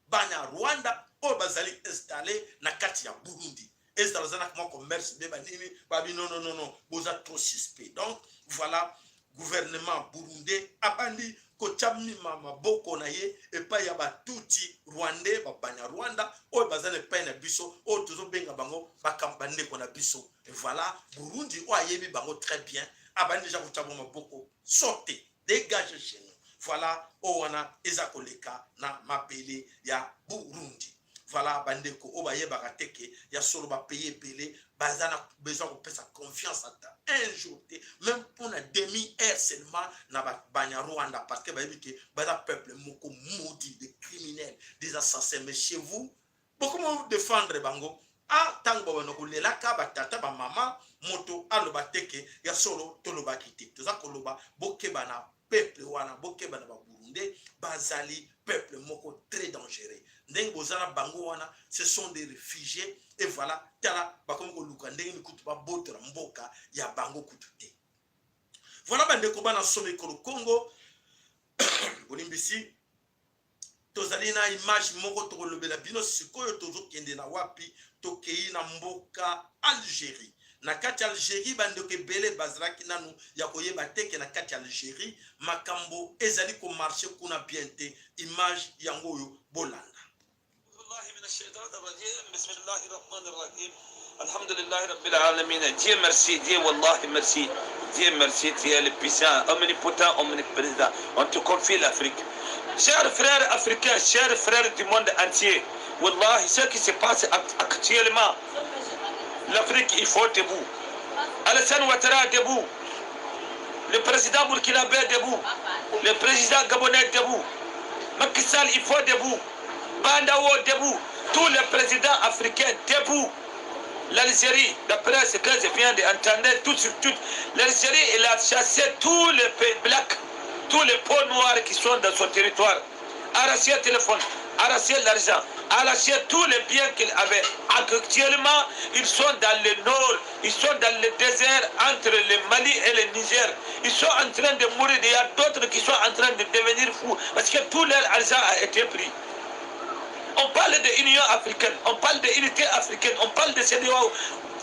bana Rwanda oyo bazali installé na kati ya Burundi, ezala baza na mwa commerce mpe banini, babi: "Non, non, non, non, boza trop suspect." Donc voilà, gouvernement burundais abandi kotia mima maboko na ye epai ya Batuti rwandais, Babanyarwanda oyo baza na epai na biso, oyo tozobenga bango bandeko na biso. Et voilà, Burundi oyo ayebi bango très bien, abandi déjà kotia bango maboko: "Sortez, dégage chez nous." Voilà, oyo wana eza koleka na mabele ya Burundi. Voilà, bandeko oyo bayebaka te ke ya solo bapays ebele baza na besoin kopesa confiance ata un jour te, même mpona demi heure seulement, na Banyarwanda, parce que bayebi ke baza peuple moko maudit, des criminels, des assassins. Mais chez vous, bokoma défendre bango. A ntango babanda kolelaka batata bamama, moto aloba te ke ya solo tolobaki te. Toza koloba: bokeba na peuple wana, bokeba na Baburundais, bazali peuple moko très dangereux. Ndenge boza na bango wana, ce sont des réfugiés. Et voilà, tala bakomi koluka ndenge nini kutu babotola mboka ya bango kutu te. Voilà, bandeko bana somo ekolo Congo, bolimbisi. Tozali na image moko tokolobela bino sikoyo. Tozokende na wapi? Tokei na mboka Algerie. Na kati ya Algerie, bandeko ebele bazalaki nanu ya koyeba te ke na kati ya Algerie makambo ezali komarche kuna bien te. Image yango oyo, bolanda. الحمد لله رب العالمين. Dieu merci, Dieu والله merci. Dieu merci, tu es le puissant, omnipotent, omniprésent. On te confie l'Afrique. Chers frères africains, chers frères du monde entier, والله, ce qui se passe actuellement, l'Afrique, il faut debout. Alassane Ouattara debout. Le président burkinabé debout. Le président gabonais debout. Macky Sall, il faut debout. Bah N'Daw debout. Tous les présidents africains debout. L'Algérie, d'après ce que je viens d'entendre, tout sur tout, l'Algérie, il a chassé tous les pays blacks, tous les peaux noires qui sont dans son territoire. Arraché le téléphone, arraché l'argent, arraché tous les biens qu'il avait. Actuellement, ils sont dans le nord, ils sont dans le désert entre le Mali et le Niger. Ils sont en train de mourir. Il y a d'autres qui sont en train de devenir fous parce que tout leur argent a été pris. On parle de l'Union africaine, on parle de l'unité africaine, on parle de CEDEAO.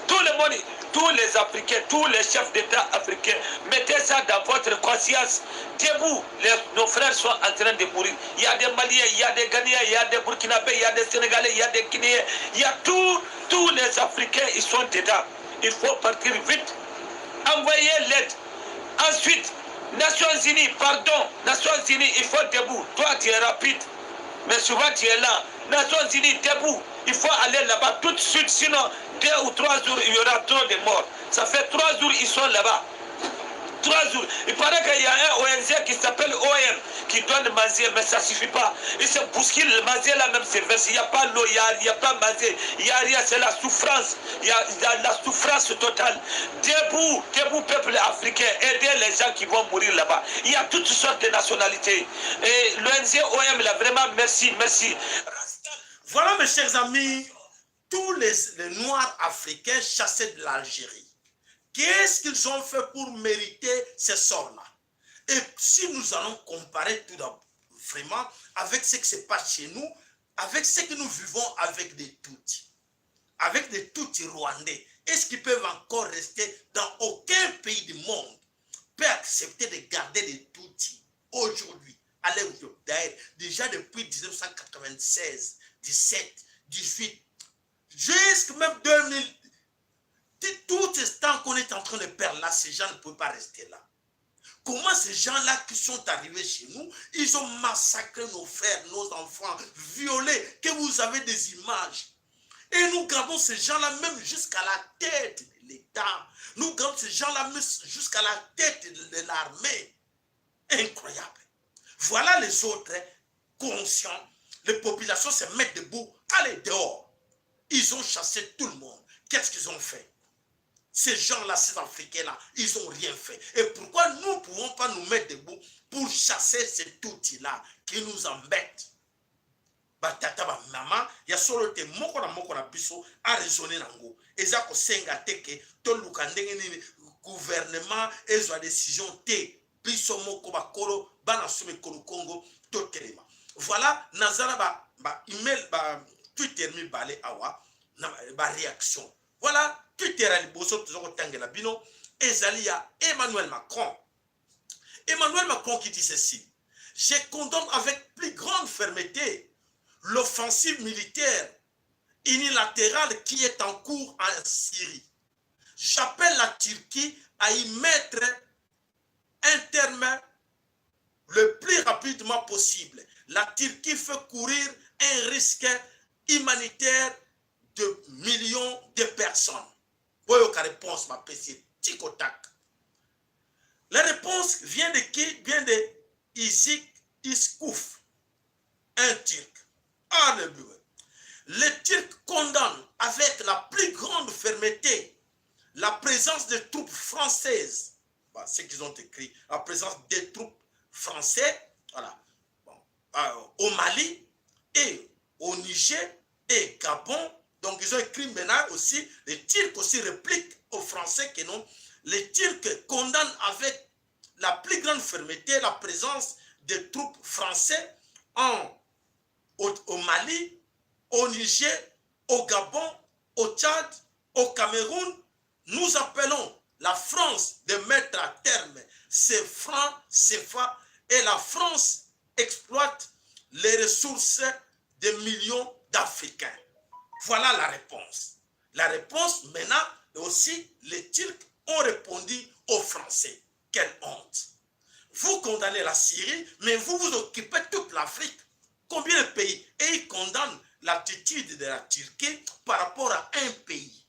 Tout le monde, tous les Africains, tous les chefs d'État africains, mettez ça dans votre conscience. Debout, nos frères sont en train de mourir. Il y a des Maliens, il y a des Ghanéens, il y a des Burkinabés, il y a des Sénégalais, il y a des Guinéens. Il y a tous les Africains, ils sont dedans. Il faut partir vite. Envoyer l'aide. Ensuite, Nations Unies, pardon, Nations Unies, il faut debout. Toi, tu es rapide, mais souvent tu es là. Nations Unies, debout. Il faut aller là-bas tout de suite, sinon 2 ou 3 jours, il y aura trop de morts. Ça fait 3 jours, ils sont là-bas. 3 jours. Il paraît qu'il y a un ONG qui s'appelle OM qui donne manger, mais ça ne suffit pas. Il se bouscule, le manger là même, c'est versé. Il n'y a pas l'eau, il n'y a pas manger, il n'y a rien, c'est la souffrance. Il y a la souffrance totale. Debout, debout, peuple africain, aidez les gens qui vont mourir là-bas. Il y a toutes sortes de nationalités. Et l'ONG OM, là, vraiment, merci, merci. Voilà, mes chers amis, tous les Noirs africains chassés de l'Algérie. Qu'est-ce qu'ils ont fait pour mériter ce sort-là? Et si nous allons comparer tout d'abord, vraiment, avec ce qui se passe chez nous, avec ce que nous vivons avec des Tutsis, avec des Tutsis rwandais, est-ce qu'ils peuvent encore rester dans aucun pays du monde peut accepter de garder des Tutsis aujourd'hui? Allez, d'ailleurs, déjà depuis 1996, 17, 18, jusqu'à même 2000, tout ce temps qu'on est en train de perdre là, ces gens ne peuvent pas rester là. Comment ces gens-là qui sont arrivés chez nous, ils ont massacré nos frères, nos enfants, violés, que vous avez des images. Et nous gardons ces gens-là même jusqu'à la tête de l'État. Nous gardons ces gens-là même jusqu'à la tête de l'armée. Incroyable. Voilà les autres conscients. Les populations se mettent debout. Allez dehors. Ils ont chassé tout le monde. Qu'est-ce qu'ils ont fait? Ces gens-là, ces Africains-là, ils n'ont rien fait. Et pourquoi nous ne pouvons pas nous mettre debout pour chasser ces Tutsis-là qui nous embêtent? Batata, bamama, ya solo te, moko na moko na biso araisonner nango. Eza kosenga te ke toluka ndenge nini gouvernement ezwa décision te. Biso moko bakolo bana somi ekolo Congo totelema. Voilà, naza na ba, ba email, ba Twitter mibale awa na baréaction. Voilà, Twitter ya liboso toza kotangela bino ezali ya Emmanuel Macron. Emmanuel Macron qui dit ceci: «Je condamne avec plus grande fermeté l'offensive militaire unilatérale qui est en cours en Syrie. J'appelle la Turquie à y mettre un terme le plus rapidement possible. La Turquie fait courir un risque humanitaire de millions de personnes.» Boyoka réponse bapesi tic au tac. La réponse vient de qui? Vient de Isik Iskouf, un Turc. Ah, le bureau. Les Turcs condamnent avec la plus grande fermeté la présence des troupes françaises. Bah, ce qu'ils ont écrit, la présence des troupes françaises, voilà, bon, au Mali et au Niger et Gabon. Donc ils ont écrit maintenant aussi, les Turcs aussi répliquent aux Français que non, les Turcs condamnent avec la plus grande fermeté la présence des troupes françaises en au, au Mali, au Niger, au Gabon, au Tchad, au Cameroun. Nous appelons la France de mettre à terme ces francs CFA et la France exploite les ressources des millions d'Africains. Voilà la réponse. La réponse maintenant aussi, les Turcs ont répondu aux Français. Quelle honte. Vous condamnez la Syrie, mais vous vous occupez toute l'Afrique. Combien de pays? Et ils condamnent l'attitude de la Turquie par rapport à un pays.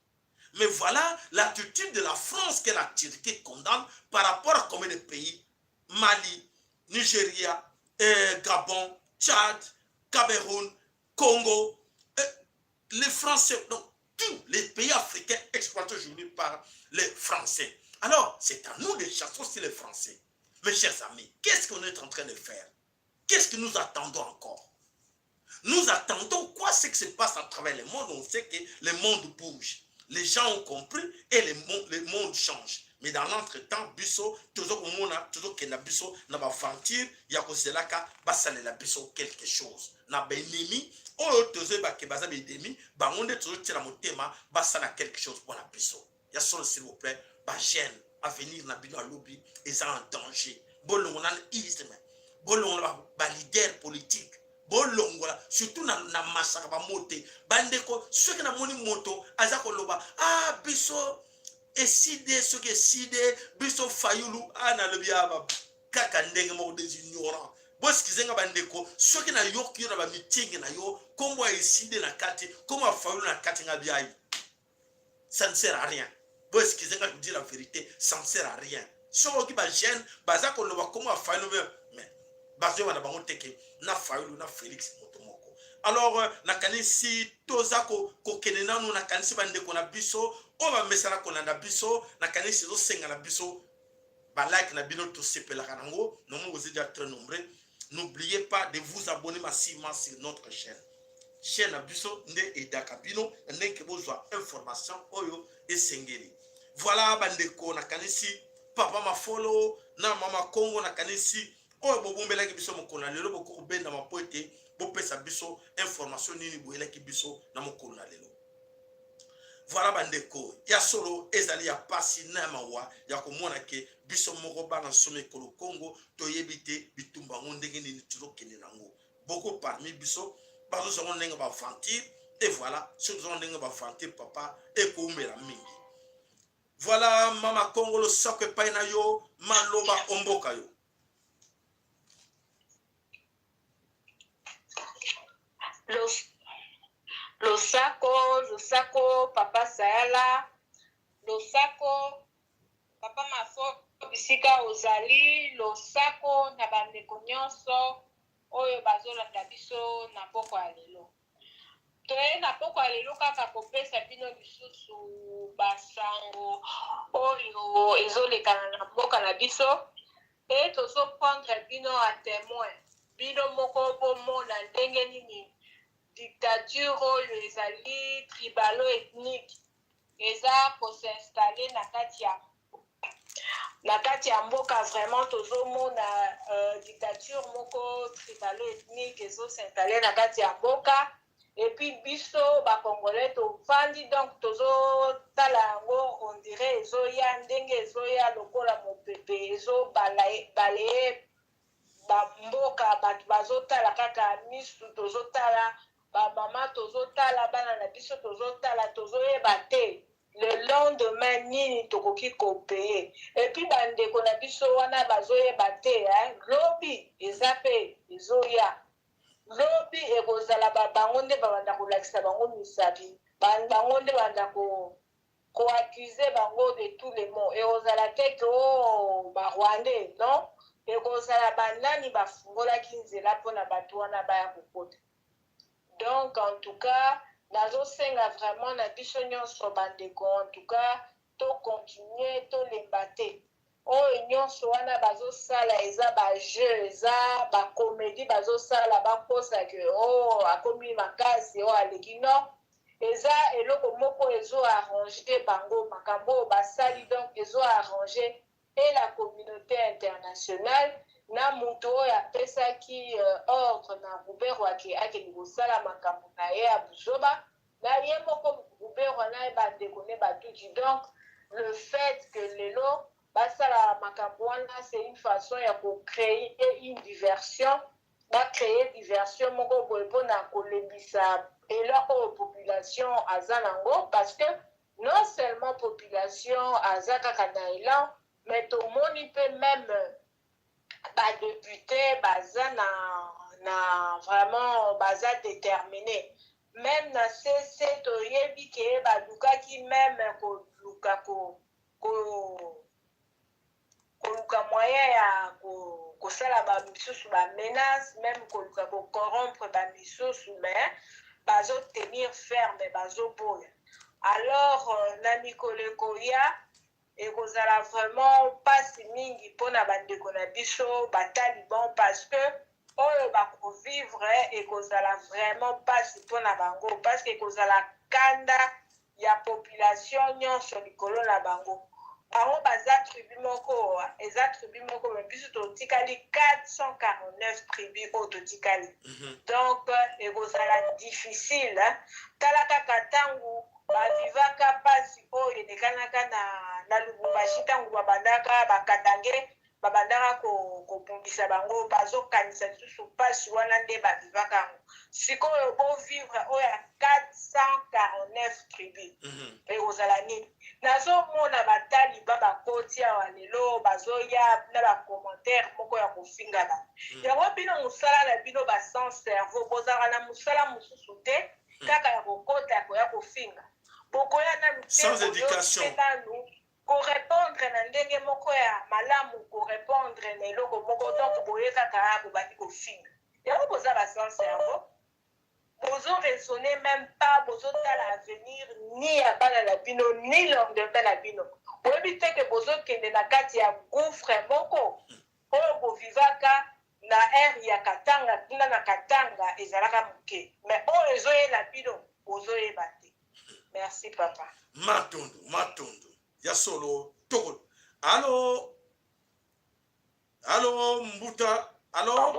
Mais voilà l'attitude de la France que la Turquie condamne par rapport à combien de pays? Mali, Nigeria, Gabon, Tchad, Cameroun, Congo. Les Français, donc tous les pays africains exploités aujourd'hui par les Français. Alors, c'est à nous de chasser aussi les Français. Mes chers amis, qu'est-ce qu'on est en train de faire? Qu'est-ce que nous attendons encore? Nous attendons quoi ce qui se passe à travers le monde? On sait que le monde bouge. Les gens ont compris et le monde change. Mais dans l'entretemps, biso, toujours komona, toujours kenda biso, na ba aventure, ya kozelaka, basalela biso quelque chose. Na ba ennemi, oyo tozoyeba ke baza ba ennemi, bango nde tozotiela motema, basala quelque chose mpona biso. Ya solo, s'il vous plaît, ba jeune, avenir na bino alobi, eza en danger. Bolongola na isme, bolongola ba leader politique, bolongola surtout na, na masaka bamo te. Bandeko, soki namoni moto aza koloba ah biso eside, soki eside biso Fayulu, ah nalobi ah kaka ndenge moko des ignorants. Boexcuser nga bandeko, soki nayoki yo na bameeting na yo nkombo ya eside na kati, nkombo ya Fayulu na kati, nga biai, ça ne sert à rien. Boexcuser nga, je vous dis la vérité, ça ne sert à rien. Soki oyoki bajeune baza koloba nkombo ya Fayulu, mais bazoyeba na bango teke na Fayulu na Félix moto moko. Alors nakanisi toza kokende nanu. Nakanisi bandeko na biso oyo bamesana kolanda biso, nakanisi ezosenga na biso balike na bino, tosepelaka nango. Nomo vous êtes déjà très nombreux. N'oubliez pas de vous abonner massivement sur notre chaîne. Chaîne na biso nde edaka bino na ndenge bozwa information oyo esengeli. Voilà bandeko, nakanisi papa Mafolo na mama Kongo, nakanisi oyo bobombelaki biso mokolo na lelo, bokoki kobendama mpo ete bopesa biso information nini boyelaki biso na mokolo na lelo. Voilà bandeko, ya solo ezali ya pasi na ya mawa ya komona ke biso moko bana nsomi ekolo Kongo toyebi te bitumba yango ndenge nini tozokende nango. Beaucoup parmi biso bazozwa yango ndenge baaventure. Et voilà, soki tozongo ndenge baaventure, papa, ekoumela mingi. Voilà, mama Kongo, losako epai na yo, maloba omboka yo. Losako, losako papa Sayala, losako papa Mafo bisika ozali, losako na bandeko nyonso oyo bazolanda biso na poko ya lelo. Toye na poko ya lelo kaka kopesa bino lisusu basango oyo ezolekana na mboka na biso e tozoprendre bino a témoin, bino moko bomona ndenge nini dictature oyo ezali tribalo ethnique eza kosinstalle na kati ya mboka. Vraiment tozomona dictature moko tribalo ethnique ezosinstalle na kati ya mboka et puis biso bacongolais tovandi, donc tozotala yango, on dirait ezoya ndenge ezoya lokola mopepe ezobalayer bamboka. Bato bazotala kaka misu, tozotala bamama, tozotala bana na biso, tozotala, tozoyeba te le lendemain nini tokoki kopayer. Et puis bandeko na biso wana bazoyeba te lobi eza mpe ezoya, lobi ekozala bango nde babanda kolakisa bango misapi, bango nde banda koaccuser bango de tous les maux. Ekozala te ke o barwandais, non, ekozala banani bafungolaki nzela mpona bato wana baya kokota. Donc en tout cas nazosenga vraiment na biso nyonso bandeko, en tout cas tocontinue, tolemba te. Oyo nyonso wana bazosala eza bajeu, eza bacomédie bazosala, bakosa ke o oh, akomi makasi, oyo aleki. Non, eza eloko moko ezoarrange bango makambo oyo basali. Donc ezoarrange et la communauté internationale. Na moto oyo apesaki ordre na Ruberwa ke akende kosala makambo na ye ya buzoba, na ye moko Ruberwa na ye bandeko ne batuti. Donc le fait que lelo basala makambo wana, c'est une façon ya kocréer une diversion, bacréer diversion moko boye mpona kolembisa élan oyo population aza nango, parce que non seulement population aza kaka na élan, mais tomoni mpe même badéputé baza na vraiment baza déterminé. Même na cc toyebi ke balukaki même koluka koluka moyen ya kosala bamisusu bamenace, même koluka kocorrompre bamisusu, mais bazotenir ferme, bazoboya. Alors na mikolo ekoya ekozala vraiment mpasi mingi mpona bandeko na biso bataliban, parce que oyo bakovivre ekozala vraiment mpasi mpona bango, parce que ekozala kanda ya population nyonso likolo na bango. Bango baza tribu moko, eza tribu moko, mais biso totikali 449 tribu oyo totikali. Donc ekozala difficile. Tala kaka ntango bavivaka mpasi oyo elekanaka na Lubumbashi, ntango babandaka bakatange, babandaka kobundisa bango, bazokanisa lisusu mpasi wana nde bavivaka yango. Sikoyo bovivre oyo ya 449 tribu, ekozala nini? Nazomona bataliba bakoti awa lelo, bazoya na bacommentaire moko ya kofingana. Yango bino mosala na bino basans cerveau, bozalaka na mosala mosusu te, kaka ya kokota ya koya kofinga? Bokoya nanu te nanu korépondre na ndenge moko ya malamu, korépondre na eloko moko. Donc boye kaka bobandi kofinga. Yango boza basans cerveau, bozo raisonner même pas, bozotala avenir ni ya bana na bino ni lendemain na bino. Boyebi te ke bozokende na kati ya gouffre moko oyo bovivaka na ère ya Katanga. Kuna na Katanga ezalaka moke, mais oyo ezoyela bino bozoyeba te. Merci, papa. Matondo, matondo ya solo. Toko alo, alo mbuta, alo.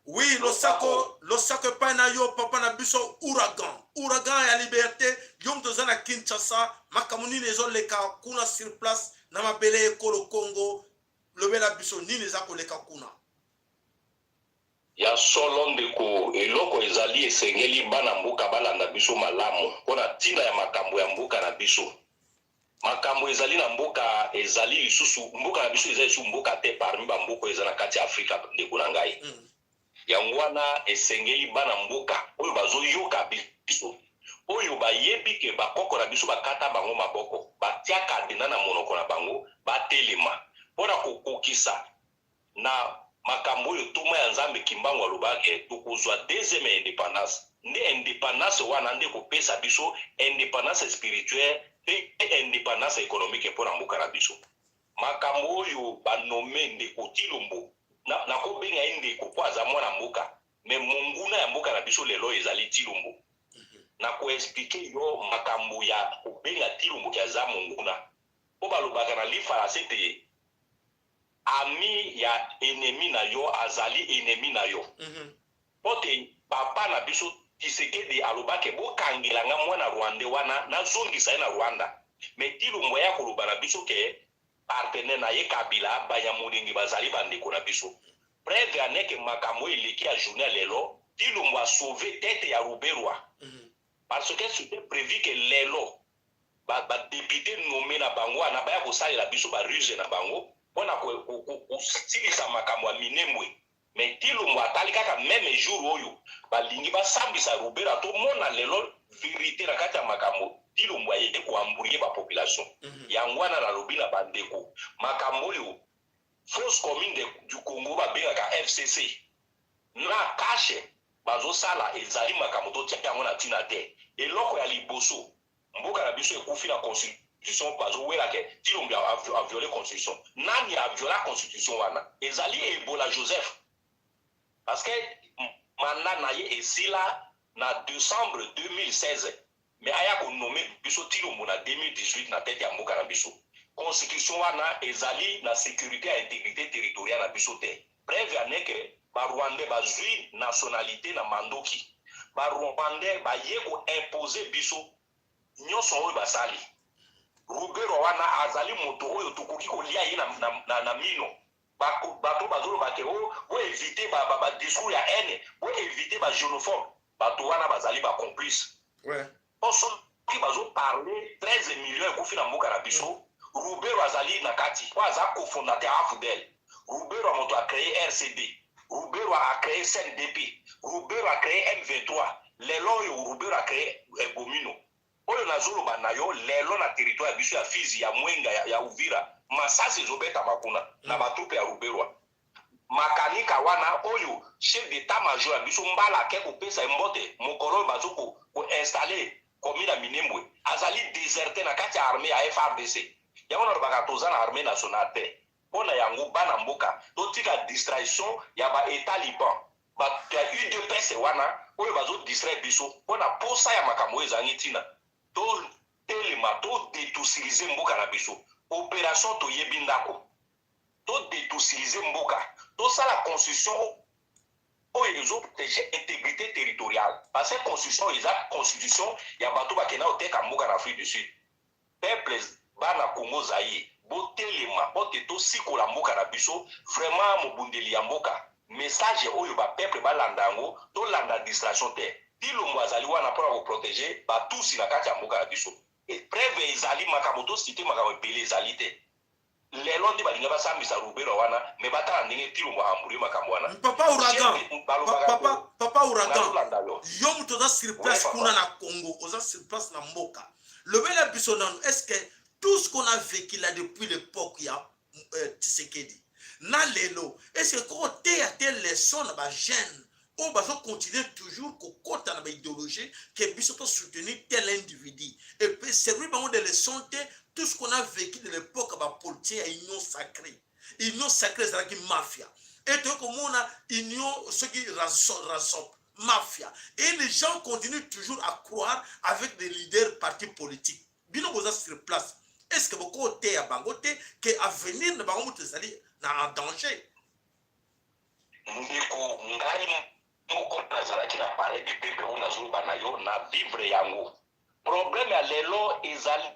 Oui, losako, losako epai na yo, papa na biso ouragan, ouragan ya liberté. Yo moto oza na Kinshasa, makambo nini ezoleka kuna sur place na mabele ekolo Congo? Lobela biso nini eza koleka kuna. Ya solo ndeko, eloko ezali, esengeli bana mboka balanda biso malamu mpona ntina ya makambo ya mboka na biso. Makambo ezali na mboka, ezali lisusu mboka na biso eza lisusu mboka te parmi bamboka oyo eza na kati ya Afrika, ndeko na ngai. Yango wana esengeli bana mboka oyo bazoyoka biso, oyo bayebi ke bakoko na biso bakata bango maboko, batia kadena na monoko na bango, batelema mpona kokokisa na makambo oyo toma ya Nzambe Kimbangu alobaki: tokozwa deuxième indépendance. Nde indépendance wana nde kopesa biso indépendance spirituelle mpe indépendance économique mpona mboka na biso. Makambo oyo banommer ndeko Tilombo, nakobenga ye ndeko mpo aza mwana mboka, mais monguna ya mboka na biso lelo ezali Tilombo. Nakoexpliquer yo makambo ya kobenga Tilombo ke aza monguna, mpo balobaka na lifalanse ete ami ya ennemi na yo azali ennemi na yo. Mpo te papa na biso Tshisekedi alobaki: "Bokangela nga mwana rwandais wana, nazongisa ye na Rwanda." Mais Tilombo aya koloba na biso ke partenaire na ye Kabila, Banyamulenge bazali bandeko na biso. Preuve aneke makambo oyo eleki ya journée ya lelo, Tilombo asauve tête ya Ruberwa, parce que c'était prévu que lelo badéputé nommé na bango wana baya kosalela biso baruse na bango mpona kosilisa makambo ya Minembwe. Mais Tilombo atali kaka même jour oyo balingi basambisa Ruberwa, tomona lelo vérité na kati ya makambo. Tilombo aye koembrouiller bapopulation. Yango wana nalobi na bandeko, makambo oyo Force commune du Congo babengaka FCC na CACH bazosala ezali makambo totia yango na ntina te. Eloko ya liboso, mboka na biso ekufi na constitution. Bazowelaka Tilombo aviole constitution. Nani aviola constitution wana? Ezali Ebola Joseph, parce que mandat na ye esila na décembre 2016, mais aya konommer biso Tilombo na 2018 na tête ya mboka na biso. Constitution wana ezali na sécurité ya intégrité territoriale na biso te. Preuve en est que ba rwandais bazui nationalite na mandoki. Ba rwandais baye ko imposer biso nionso oyo basali. Ruberwa wana azali moto oyo tokoki kolia ye na, na, na, na mino. Bato bato bazoloba ke oh, bo eviter ba, ba, ba discours ya haine, bo eviter ba xenophobe. Bato wana bazali ba complice. Ouais. Po soki bazo parler 13 millions ekufi na mboka na biso, Ruberwa azali na kati po aza cofondateur ya Afdl. Ruberwa moto a cree RCD, Ruberwa a cree CNDP, Ruberwa a cree M23, lelo oyo Ruberwa a cree Gomino. Oyo nazoloba na yo lelo na territoire ya biso ya Fizi, ya Mwenga, ya, ya Uvira, masasi ezobetama kuna na ba troupes ya Ruberwa. Makanika wana oyo chef d'etat major ya biso Mbala ake kopesa ye mbote mokolo oyo bazo ko ko installer commune ya Minembwe azali deserter na kati ya armee ya FARDC. Yango nalobaka toza na armee nationale te. Mpo na yango bana mboka totika distraction ya ba etat liban bato ya udps wana oyo bazo distraire biso mpo na posa ya makambo oyo ezangi ntina. Totelema to detusiliser mboka na biso. Operation toyebi ndako. To detusiliser mboka, tosala constitution oyo ezo proteger integrite territoriale parce que constitution oyo eza constitution ya bato bakenda koteka mboka na Afrique du Sud. Peuples bana Congo Zaïre botelema po te tosikola mboka na biso vraiment mobundeli ya mboka message oyo ba peuples balanda yango tolanda distraction te Tilombo azali wana pona ko proteger ba tusi na kati ya mboka na biso preuve ezali makambo to cite makambo ebele ezali te Lelo nde balinga basambisa Ruberwa wana mais batala ndenge Tilombo a embrouiller makambo wana. Papa Ouragan, Chef balobaka papa, que papa Ouragan, nazolanda yo. yo moto oza sur Ouais, place papa. kuna na Congo, oza sur place na mboka. Lobela biso nanu, est-ce que tout ce qu'on a vécu là depuis l'époque ya euh, Tshisekedi na lelo, est-ce que koteya te leçon na ba jeunes oyo bazo continuer toujours kokota na ba idéologie que biso to soutenir tel individu et puis servir bango de leçon te? Tout ce qu'on a vécu de l'époque ba politiciens ya union sacrée, union sacrée ezalaki mafia, et toyei komona union soki rasop mafia, et les gens continuent toujours à croire avec des leaders partis politiques. Bino boza sur place, est ce que bokoteya bango te que avenir na bango moto ezali na en danger? Ndeko ngai moko nazalaki na palais du peuple oyo nazoloba na yo na vivre yango. Problème ya lelo ezali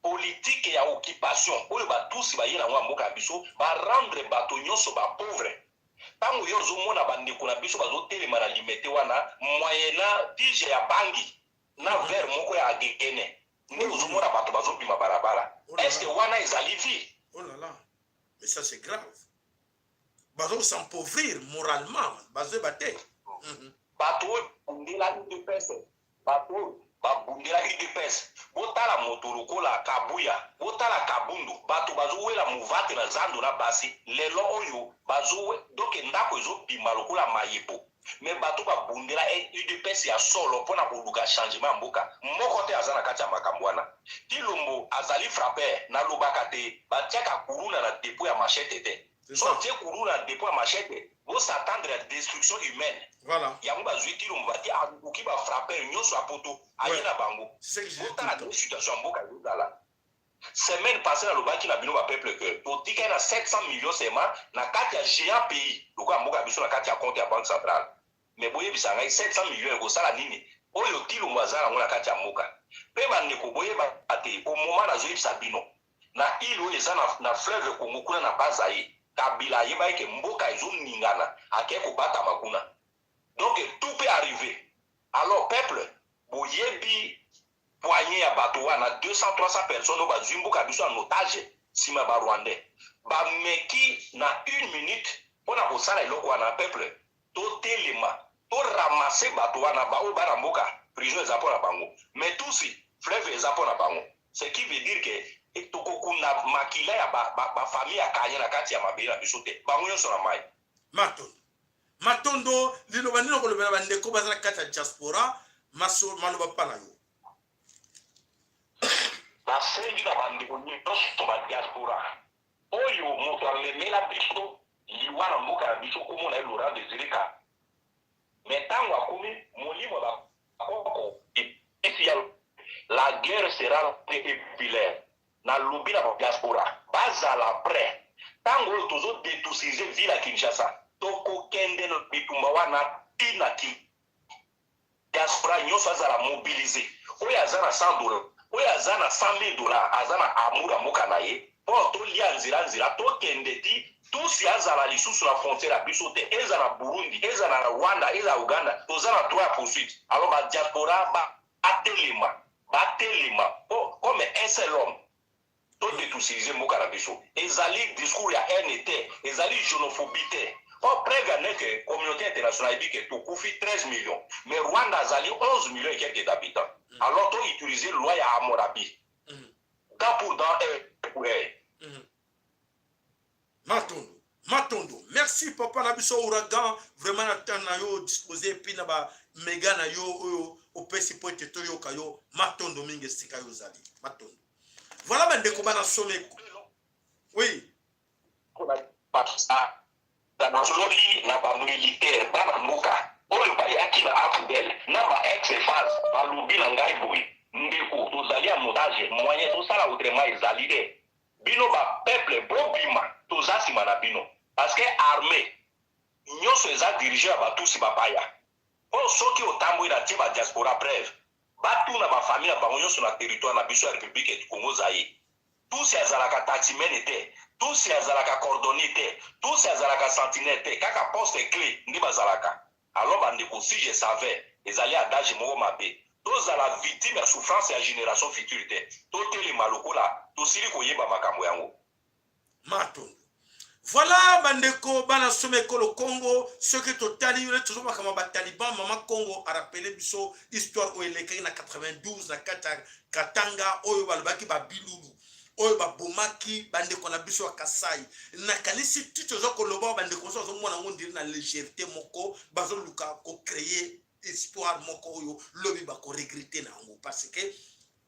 politique ya occupation oyo ba tusi baye nango ya mboka ya biso, ba rendre bato nyonso ba pauvre. Tango yo ozomona ba ndeko na biso bazotelema na limete wana moyennant tige ya bangi na verre moko ya agene nde ozomona bato bazobima balabala. Oh là Est-ce que là. wana ezali vie? Oh là là. Mais ça c'est grave. Bazo s'empauvrir moralement, bazo bate. Bato oyo babundela UDPS, bato oyo babundela UDPS, botala moto lokola Kabuya, botala Kabundu, bato bazowela movate na zando na basi, lelo oyo bazowe donc ndako ezobima lokola mayebo. Mais bato babundela UDPS ya solo mpona koluka changement ya mboka, moko te aza na kati ya makambo wana. Tilombo azali frappeur, nalobaka te batiaka kuluna na depot ya machete te. C'est So ça. otie kuluna na depot ya machete, bo s'attendre ya destruction humaine. Voilà. Yango bazwi Tilombo batie aluki ba frappeur nyonso ya poto aye Ouais. na bango. C'est ce que je dis tout Botala le temps. nde situation ya mboka ezozala. Semaine passée nalobaki na bino ba peuple que totikali na 700 millions seulement na kati ya géant pays lokola mboka ya biso na kati ya compte ya banque centrale. Mais boyebisa ngai 700 millions ekosala nini oyo Tilombo aza nango na kati ya mboka. Pe bandeko boyeba te au moment nazoyebisa bino na île oyo eza na, na fleuve Congo kuna na Bas-Zaïre, Kabila ayebaki ke mboka ezoningana akei kobatama kuna. Donc tout peut arriver. Alors peuple boyebi poignée ya bato wana 200 300 personnes oyo bazwi mboka biso en otage nsima ba rwandais bameki na une minute mpona kosala eloko wana. Peuple totelema, toramase bato wana baoyo bana mboka, prison eza mpona bango, mais tusi fleuve eza mpona bango, ce qui veut dire que tokokunda makila ya bafamille ba, ba ya kanye na kati ya mabele na biso te, bango nyonso na mai. Matondo, matondo. Liloba nini okolobela bandeko baza na kati ya diaspora? Maso maloba mpa na yo. Nasengi na bandeko nyonso ba diaspora oyo moto amemela biso liwa na mboka na biso komona ye Laurent Désiré Kabila, mais ntango akomi molimo ya bakoko epesi ya la guerre sera populaire. Nalobi na ba diaspora bazala prêt. Ntango oyo tozo detusize ville ya Kinshasa, tokokende na bitumba wana ti na ti. Diaspora nyonso azala mobilise. Oyo aza na 100 dollars, oyo aza na 100 000 dollars, aza na amour ya mboka na ye, mpo tolia nzela nzela, tokende ti tusi azala lisusu na frontière ya biso te, eza na Burundi, eza na Rwanda, eza na Uganda. Toza na droit ya poursuite. Alors badiaspora batelema, batelema po comme un seul homme, todétutsilize mboka na biso. Ezali discours ya haine te, ezali xénophobie te. Po preuve ya neke, communauté internationale eyebi ke tokufi 13 millions, mais Rwanda azali 11 millions et quelques d'habitants. Alors toutiliser loi ya Hammurabi, dent pour dent, œil pour œil. Matondo, matondo, merci papa na biso Ouragan, vraiment na temps na yo disposé, et puis na baméga na yo oyo opesi po ete toyoka yo. Matondo mingi esika yo ozali, matondo. Voilà, bandeko bana some, oui. Nazolobi na bamilitaire, bana mboka oyo bayaki na AFDL na ba ex FAZ, balobi na ngai boye: "Ndeko, tozali en otage, moyen tosala autrement ezali te. Bino bapeuple bobima, toza nsima na bino, parce que armée nyonso eza dirigé ya batusi bapaya." Mpo soki otambwi na tie badiaspora brève, batuna bafamille na bango nyonso na territoire na biso ya République du Congo Zaïre, tusi azalaka taximan te, tusi azalaka cordonnier te, tusi azalaka sentinelle te, kaka poste clé nde bazalaka. Alors bandeko, si je savais, ezali adage moko mabe, tozala victime ya souffrance ya génération future te. Totelema lokola tosili koyeba makambo yango. Matondo. Voilà, bandeko bana soma ekolo Congo, soki totali yo tozo makambo ya bataliban, mama Congo arappeler biso histoire oyo elekaki na 92 na kati ya Katanga, oyo balobaki babilulu oyo babomaki bandeko na biso ya Kasai. Nakanisi ti toza koloba, bandeko mosusu bazomona yango ndiri na légèreté moko, bazoluka kocréer histoire moko oyo lobi bakoregretter na yango, parce que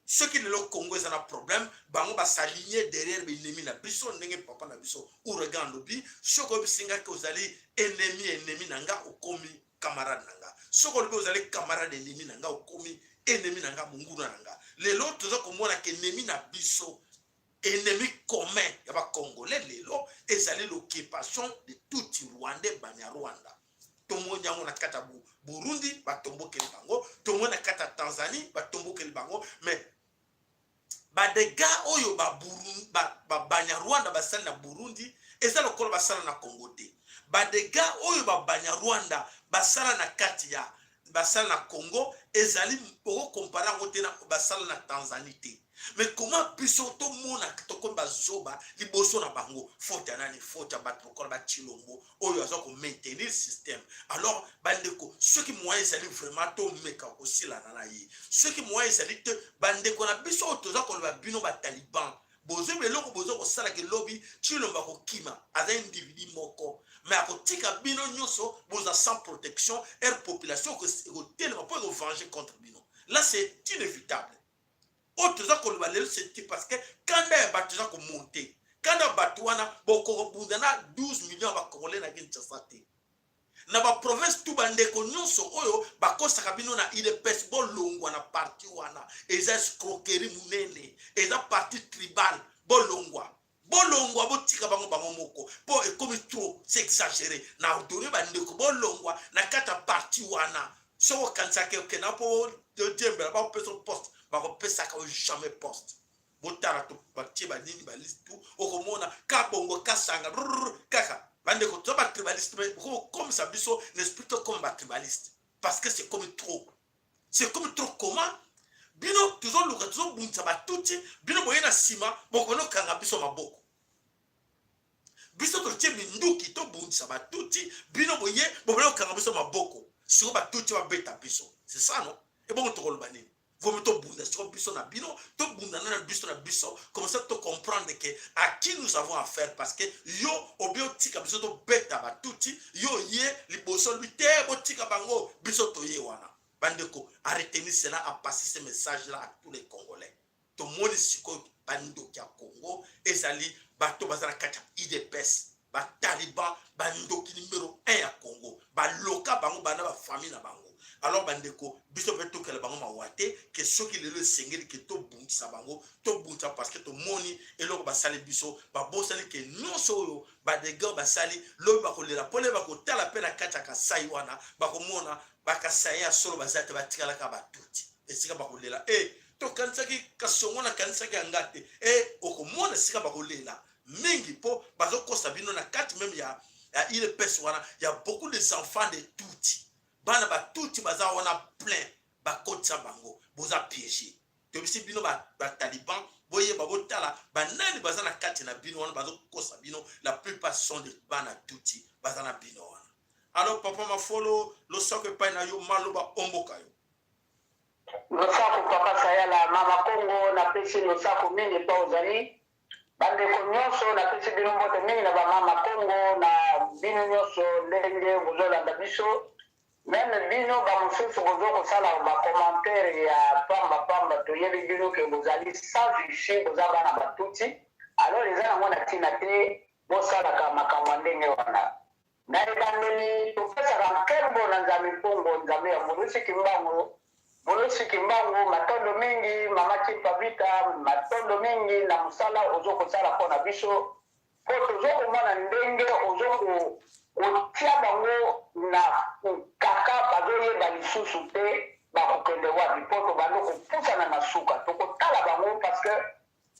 soki lelo Congo eza na problème, bango bas'aligner derrière baennemi na biso. Ndenge papa na biso Ouragan alobi, soki oyebisingaki ozali ennemi, ennemi na nga okomi camarade na nga. Soki olobi ozali camarade, ennemi na nga okomi ennemi na nga, monguna na nga. Lelo toza komona ke ennemi na biso, ennemi commun ya bacongolais lelo ezali l'occupation de tutsi rwandais, Banyarwanda. Tomoni yango na kati ya Burundi, batombokeli bango. Tomoni na kati ya Tanzanie, batombokeli bango. Mais badégâts oyo Banyarwanda basali na Burundi eza lokola basala na Congo te. Badégâts oyo Babanyarwanda basala na kati ya basala na Congo ezali okocomparer yango te na basala na Tanzanie te. Mais comment biso tomona tokomi bazoba liboso na bango? Faute ya nani? Faute ya bato lokola baTshilombo oyo aza komaintenir système. Alors bandeko, soki moyen ezali vraiment, tomeka kosilana na ye. Soki moyen ezali te, bandeko na biso oyo toza koloba, bino bataliban, bozwi eloko boza kosalaka, elobi Tshilombo akokima, aza individu moko, mais akotika bino nyonso boza sans protection. Aire population ekotelema mpo ekovenger contre bino. Là, c'est inévitable. Oyo toza koloba lelo, c'est parce que kanda ya bato eza komonter. Kanda ya bato wana, bokokobunda na 12 millions ya bacongolais na Kinshasa te, na baprovince tu. Bandeko nyonso oyo bakosaka bino na UDPS, bolongwa na parti wana, eza escroquerie monene, eza parti tribal. Bolongwa, bolongwa, botika bango bango moko, mpo ekomi trop, c'est exagéré. Na ordonner bandeko bolongwa na kati ya parti wana. Soki okanisaka okenda mpo odiembela, bakopesa poste, bakopesaka jamais poste. Botala, batie banini, baliste tu, okomona Kabongo Kasanga kaka. Bandeko, toza batribaliste, mais okomisa biso na esprit tokoma batribaliste, parce que c'est comme trop, c'est comme trop. Comment bino tozoluka, tozobundisa batuti, bino boye na nsima bokonokanga biso maboko? Biso totie minduki tobundisa batuti, bino boye bobona kokanga biso maboko. Sikoyo batuti babeta biso, c'est ça, non? Ebongo tokoloba nini? Vomi tobunda sikoyo biso na bino, tobundana na biso na biso, comme ça tocomprendre que à qui nous avons affaire. Parce que yo obi otika biso tobeta batuti, yo ye liboso olobi te botika bango, biso toye wana. Bandeko, à retenir cela, à passer ce message là à tous les Congolais. Tomoni sikoyo bandoki ya Congo ezali bato baza na kati ya UDPS. Ba-Taliban, bandoki numero 1 ya Congo, baloka bango banda bafamille na bango. Alors bandeko, biso mpe tokela bango mawa te ke soki lelo esengeli ke tobundisa bango, tobundisa, parce que tomoni eloko basali biso. Babosani ke nyonso oyo badégâts basali, lobi bakolela mpona bakotala mpe na kati ya Kasai wana, bakomona bakasai ya solo baza te, batikalaka batuti esika bakolela. E tokanisaki Kasongo, nakanisaki yanga te. E okomona esika bakolela mingi mpo bazokosa bino na kati même ya UDPS wana ya beaucoup des enfants de Tutsi. Bana batuti baza wana plein, bakotisa bango, boza piégé. Toyebisi bino, bataliban, boyeba, botala banani baza na kati na bino wana bazokosa bino. La plupart sont de bana Tutsi baza na bino wana. Alors papa Mafolo, losako epai na yo, maloba omboka yo. Losako papa Sayala, mama Kongo, napesi losako mingi mpo ozali. Bandeko nyonso, napesi bino mbote mingi na bamama Kongo, na bino nyonso ndenge bozolanda biso. Même bino bamosusu bozo kosala bacommentaire ya pamba pamba, toyebi bino ke bozali sans issue, boza bana batuti. Alors eza nango na ntina te bosalaka makambo ya ndenge wana. Na ebandeli, topesaka nkembo na Nzambe Mpongo, Nzambe ya Mvuluzi Kimbangu. Mvuluzi Kimbangu, matondo mingi. Mama Kimpa Vita, matondo mingi na mosala ozo kosala mpo na biso, mpo tozo komona ndenge ozo kotia bango na kaka, bazoyeba lisusu te bakokende wapi, mpo tobandi kopusana na suka. Tokotala bango parce que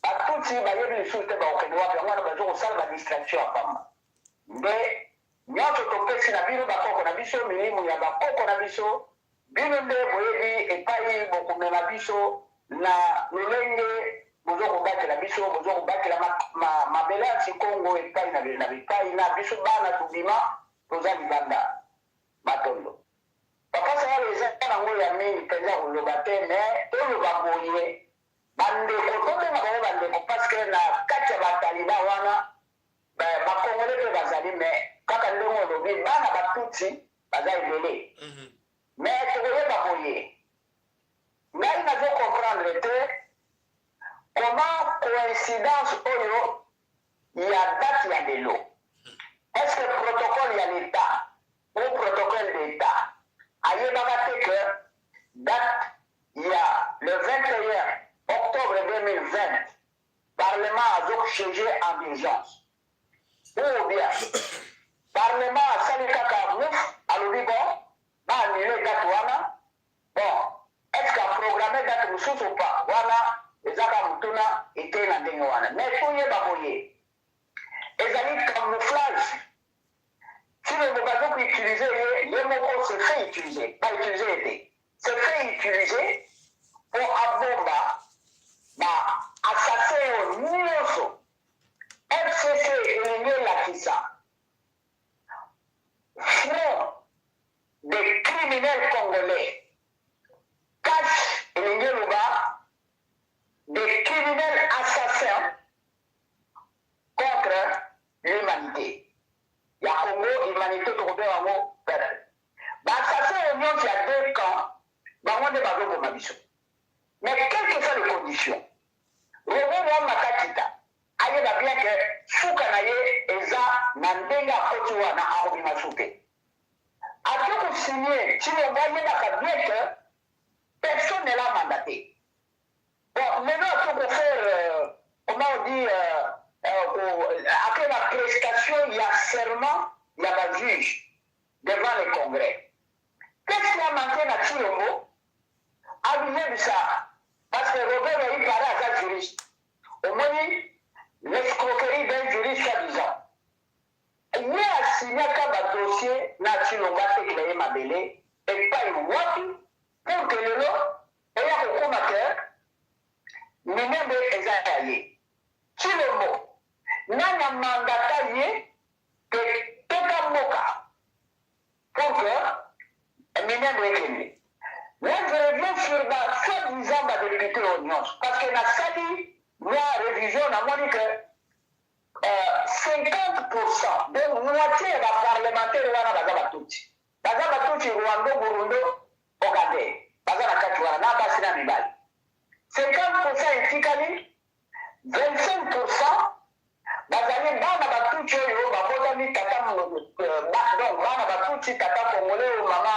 batuti bayebi lisusu te bakokende wapi. Yango wana bazo kosala badistraction ya pamba. Nde nyonso topesi na bino bakoko na biso, milimu ya bakoko na biso. Bino nde boyebi epai bokomema biso na lolenge bozo kobatela biso, bozo kobatela mabele ya Sikongo epai na bipai na biso. Bana tobima, toza libanda. Matondo papa Sayala. Eza nango ya mingi mpenza koloba te, mais toloba boye: bandeko, tobenga bango bandeko, parce que na kati ya bataliban wana bakongole mpe bazali, mais kaka ndenge olobi, bana batuti baza ebele. Mais tokoyeba boye, ngai nazo comprendre te comment coïncidence oyo ya date ya lelo. Est ce que protocole ya l'État ou protocole d'État ayebaka te que date ya le 21 octobre 2020, parlement azosiéger en urgence, ou bien parlement asali kaka mouf, alobi bon, baannule date wana? Bon, est ce que aprogramme date mosusu pa wana? Eza kaka motuna ete na ndenge wana. Mais toyeba boye, ezali camouflage. Tshilombo baza koutiliser ye, ye moko se fait utiliser, bautiliser ye te, se fait utiliser mpo abomba ba assassin oyo nyonso. FCC elingi elakisa Front des criminels congolais, CACH elingi eloba des criminels assassins contre l'humanité ya Congo. Humanité tokobenga yango peuple. Baassassin oyo nyonso ya deux camps, bango nde bazoboma biso. Mais quelles que soient les conditions, Robert Wamba Kakita ayeba bien ke suka na ye eza na ndenge akoti wana, akobima su te. Ake kosigner, Tshilombo ayebaka bien que personne ne l'a mandaté. Bon, maintenant ake kofaire, comment on dit, ake na prestation ya serment ya bajuge devant le Congrès. Qu'est-ce qui a manqué na Tshilombo abiyebisa? Parce que Robert Ipara aza juriste. Omoni l'escroquerie d'un juriste soi-disant. Ye asignaka badossier na Tshilombo, atekela ye mabele epai wapi, pour que lelo eya kokóma ke Minembwe eza ya ye Tshilombo? Nani amandata ye ke teka mboka pour que Minembwe ekende? Moi, je reviens sur ba soi-disant badéputé oyo nyonso, parce que nasali mwa révision, namoni que 50%, donc moitié ya baparlementaire wana baza batuti, baza batuti rwando, burundo, ougandais, baza na kati wana na basi na mibali. 50% etikali, 25%. Bazali bana batutsi oyo babotami tata, donc bana batutsi, tata congolais oyo mama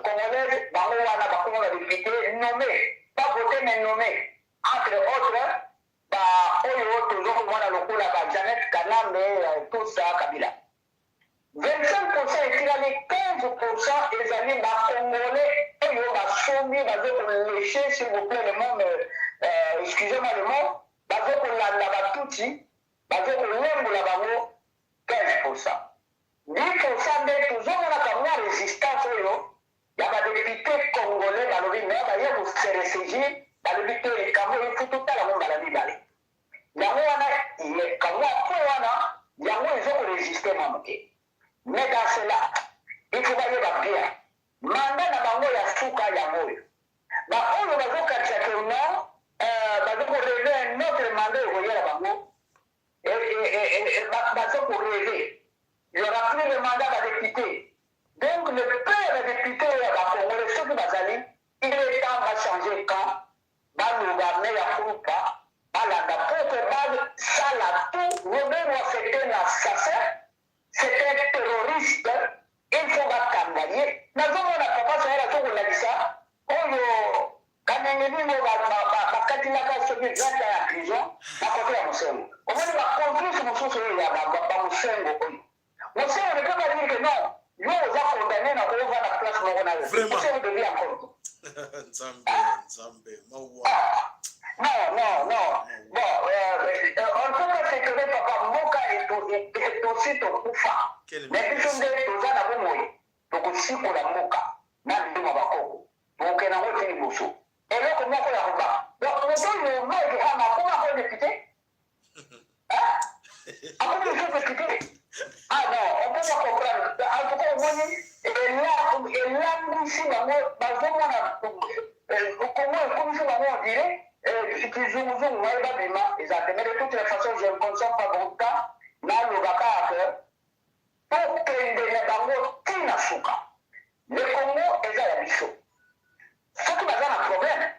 congolaise, bango wana bakoma ba député nommé, pas voté mais nommé, entre autres ba oyo tozo komona lokola ba Jeannette Kanambe, tout ça, Kabila. 25% etikali, 15% ezali bacongolais oyo basombi, bazo kolécher, s'il vous plaît le mot, mais excusez-moi le mot, bazo kolanda batutsi, bazo kolembola bango. 15%, 10% nde tozomonaka mwa résistance oyo ya badéputé congolais. Balobi me baye kose ressaisir, balobi te, likambo il faut totala ngo mbala mibale. Yango wana kamwa po wana yango ezokorésister mwa moke. Mais dans cela, il faut bayeba bien mandat na bango ya suka yango oyo. Baoyo bazokatisa ke non, bazokorêver un autre mandat ekoyela bango, bazokorêver, il y aura plus de mandat badéputé. Donc le père ya député oyo ya bacongolais, soki bazali, il est temps bachanger camp, baloba mea culpa, balanda po ke basala tout. Robert, c'est un assassin, c'est un terroriste, il faut bakanga ye. Nazomona papa Sayala azokolakisa oyo Kanyenge ningo bakatilaka soki 20 ans ya prison na kote ya Mosengo. Omoni bacomplice mosusu oyo ya bamosengo oyo, Mosengo ne peut pas dire que non, yo oza condamné na kovanda place moko na yo. Mosengo devient encore Nzambe, Nzambe, mawa. Non, non, non. Bon, on ne peut pas sécuriser papa mboka etosi tokufa. Mais biso nde toza na bomoi, tokosikola mboka na nduma bakoko, tokokende yango ti liboso. Eloko moko ya koba, donc moto oyo Mike Hammer akoma ko député, akomi lisusu député. Ah non, on peut pas comprendre. En tout cas, omoni elangwisi bango, bazomona Kongo ekomisi bango, on dirait kizunguzungu waye babima eza te. Mais de toutes les façons, je ne consomme pas beaucoup de temps. Naloba kaka ke tokende na bango ntina suka. Le Congo eza ya biso. Soki baza na problème,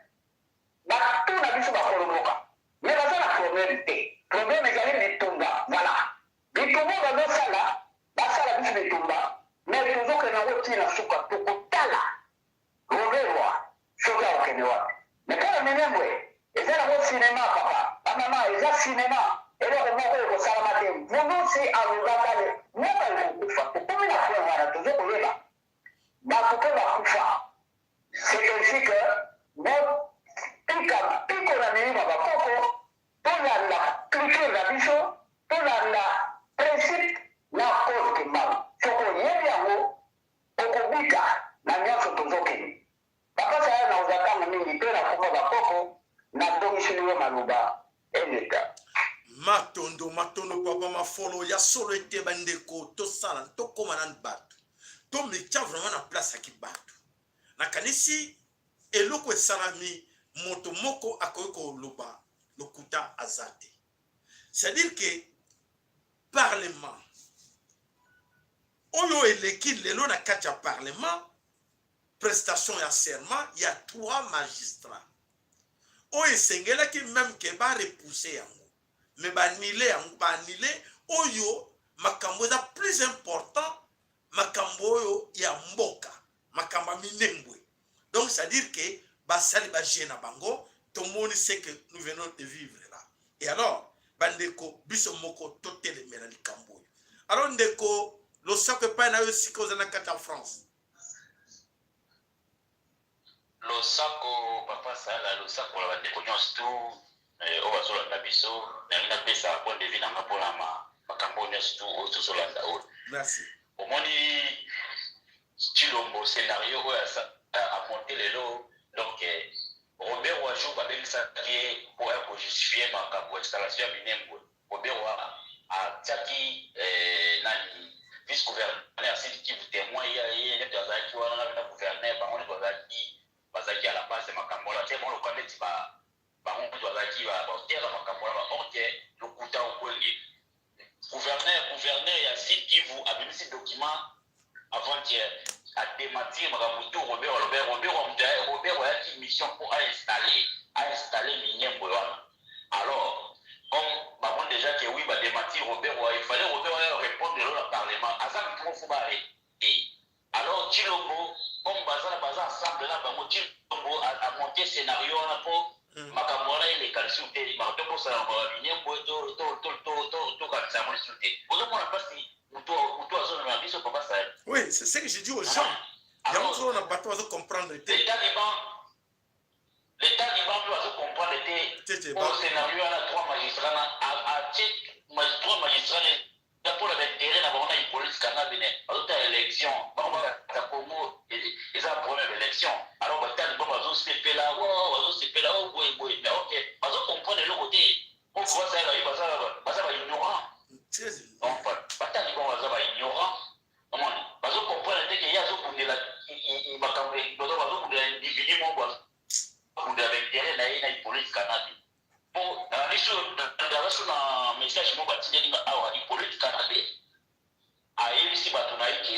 batuna biso bakoloboka, mais baza na problème te. Problème ezali bitumba. Voilà bitumba bazosala, basala biso bitumba, mais tozokende yango ntina suka. Tokotala Ruberwa soki akokende wapi. Mais mpona Minembwe, eza nango cinéma, papa, bamama, eza cinéma. Eloko moko ekosalama te. Mulusi alobaka le mboka ekokufa. Tokomi na point wana, tozo koyeba bato mpe bakufa. C'est ainsi que botika mpiko na milimo bakoko, tolanda culture na biso, tolanda principe na cause Kimbangu. Soki oyebi yango, okobika na nyonso. Tozokende, papa Saya, na kozwa ntango mingi te na komba bakoko. Nazongiseli yo maloba eleka. Matondo, matondo, papa Mafolo. Ya solo ete bandeko, tosala tokóma nani bato, tomitya vraiment na place ya kibato. Nakanisi eloko esalami, moto moko akoki koloba lokuta aza te. C'est-à-dire que parlement oyo eleki lelo, na kati ya parlement, prestation ya serment ya trois magistrats oyo esengelaki même ke barepousser yango, mais baannuler yango, baannuler oyo makambo eza plus important, makambo oyo ya mboka, makambo ya Minembwe. Donc c'est à dire que basali bajeu na bango. Tomoni ce que nous venons de vivre là. Et alors bandeko, biso moko totelemela likambo oyo. Alors ndeko, losako epai na yo esika oza na kati ya France. Losako papa Sala, losako na bandeko nyonso tu oyo bazolanda biso. Nangi napesa point de vue na nga mpona makambo nyonso tu oyo tozolanda oyo. Merci. Omoni Tshilombo, scénario oyo amonter lelo, donc Robert Wajou babengisaki ye mpo ya kojustifier makambo installation ya Minembwe. Robert atiaki nani, vice gouverneur Sud Kivu témoin. Ye nde azalaki wana na gouverneur, bango nde bazalaki à la base ya makambo wana. Tie bango lokola neti bango nde bazalaki baauteur ya makambo wana, or que lokuta okwenge. Gouverneur ya Sud Kivu abimisi document avant-hier, adémentir makambo tu Robert alobi. Robert ayaki mission mpo ainstaller Minembwe wana. Alors comme bango déjà faut ba arrete. Alors Tshilombo comme baza na baza ensemble na bango Tshilombo a, a monte scenario wana po hmm. makambo wana eleka lisusu te, tobosana minembwe tokanisa yango lisusu te. Ozomona mpasi motu azomema biso papa Sahel. Oui, c'est ce que j'ai dit aux gens. Yango tozomona bato bazo comprendre te. Les talibans Les talibans mpe bazo comprendre te oyo scenario wana trois magistrats na atie trois magistrats na eza mpo na bainteret na bango na Hippolyte Kanambe ne bazotala élection bango bakata Congo eza problème ya élection alors ba talibans bazosepela bazosepela o boye boye mais ok bazo comprendre eloko te po bazala baza baza ba ignorant ba talibans baza ba ignorant Omoni? Bazo comprendre te que ye azo bundela makambo bazo bundela individu moko azo bundela ba interet na ye na Hyppolite Kanambe. Po na biso naza so na message moko batindeli nga awa Hyppolite Kanambe ayebisi bato na ye ke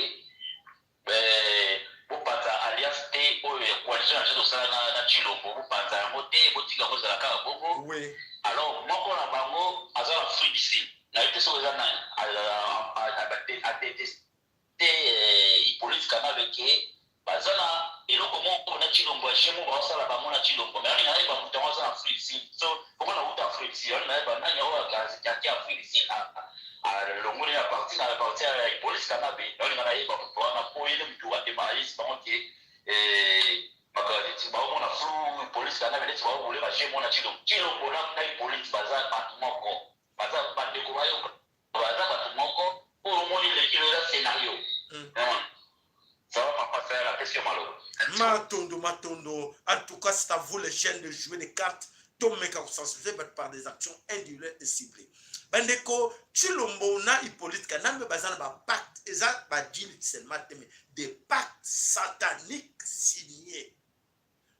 eh, bopanza alliance te oyo ya coalition na biso tosala na, na Tshilombo bopanza yango te botika yango ezala kaka bongo. Oui. Alors moko na bango aza na Afrique du Sud Nayebi te soki eza nani a deteste Hyppolite Kanambe ke baza na eloko moko na Tshilombo ya jeu moko baosala bango na Tshilombo mais alinga nayeba moto yango aza na Afrique du Sud so bongo na wuta Afrique du Sud alinga nayeba nani oyo ake Afrique du Sud alongoli na parti na parti ya Hyppolite Kanambe alinga nayeba moto wana po ye nde moto atema ayesi bango ke makambo neti baomona flou Hyppolite Kanambe neti baobule ba jeu moko na Tshilombo Tshilombo na Hyppolite baza bato moko Baza ba ndeko bayoka baza batu moko oyo omoni lekilo eza scenario mm. Ça va papa Sahel apesi yo maloba. Matondo matondo en tout cas c'est à vous les chaînes de jouer des cartes tomeka kosensibiliser bato par des actions individuelles et ciblées bandeko Tshilombo na Hippolyte Kanambe baza na bapacte eza badeal seulement te mais des pactes sataniques signés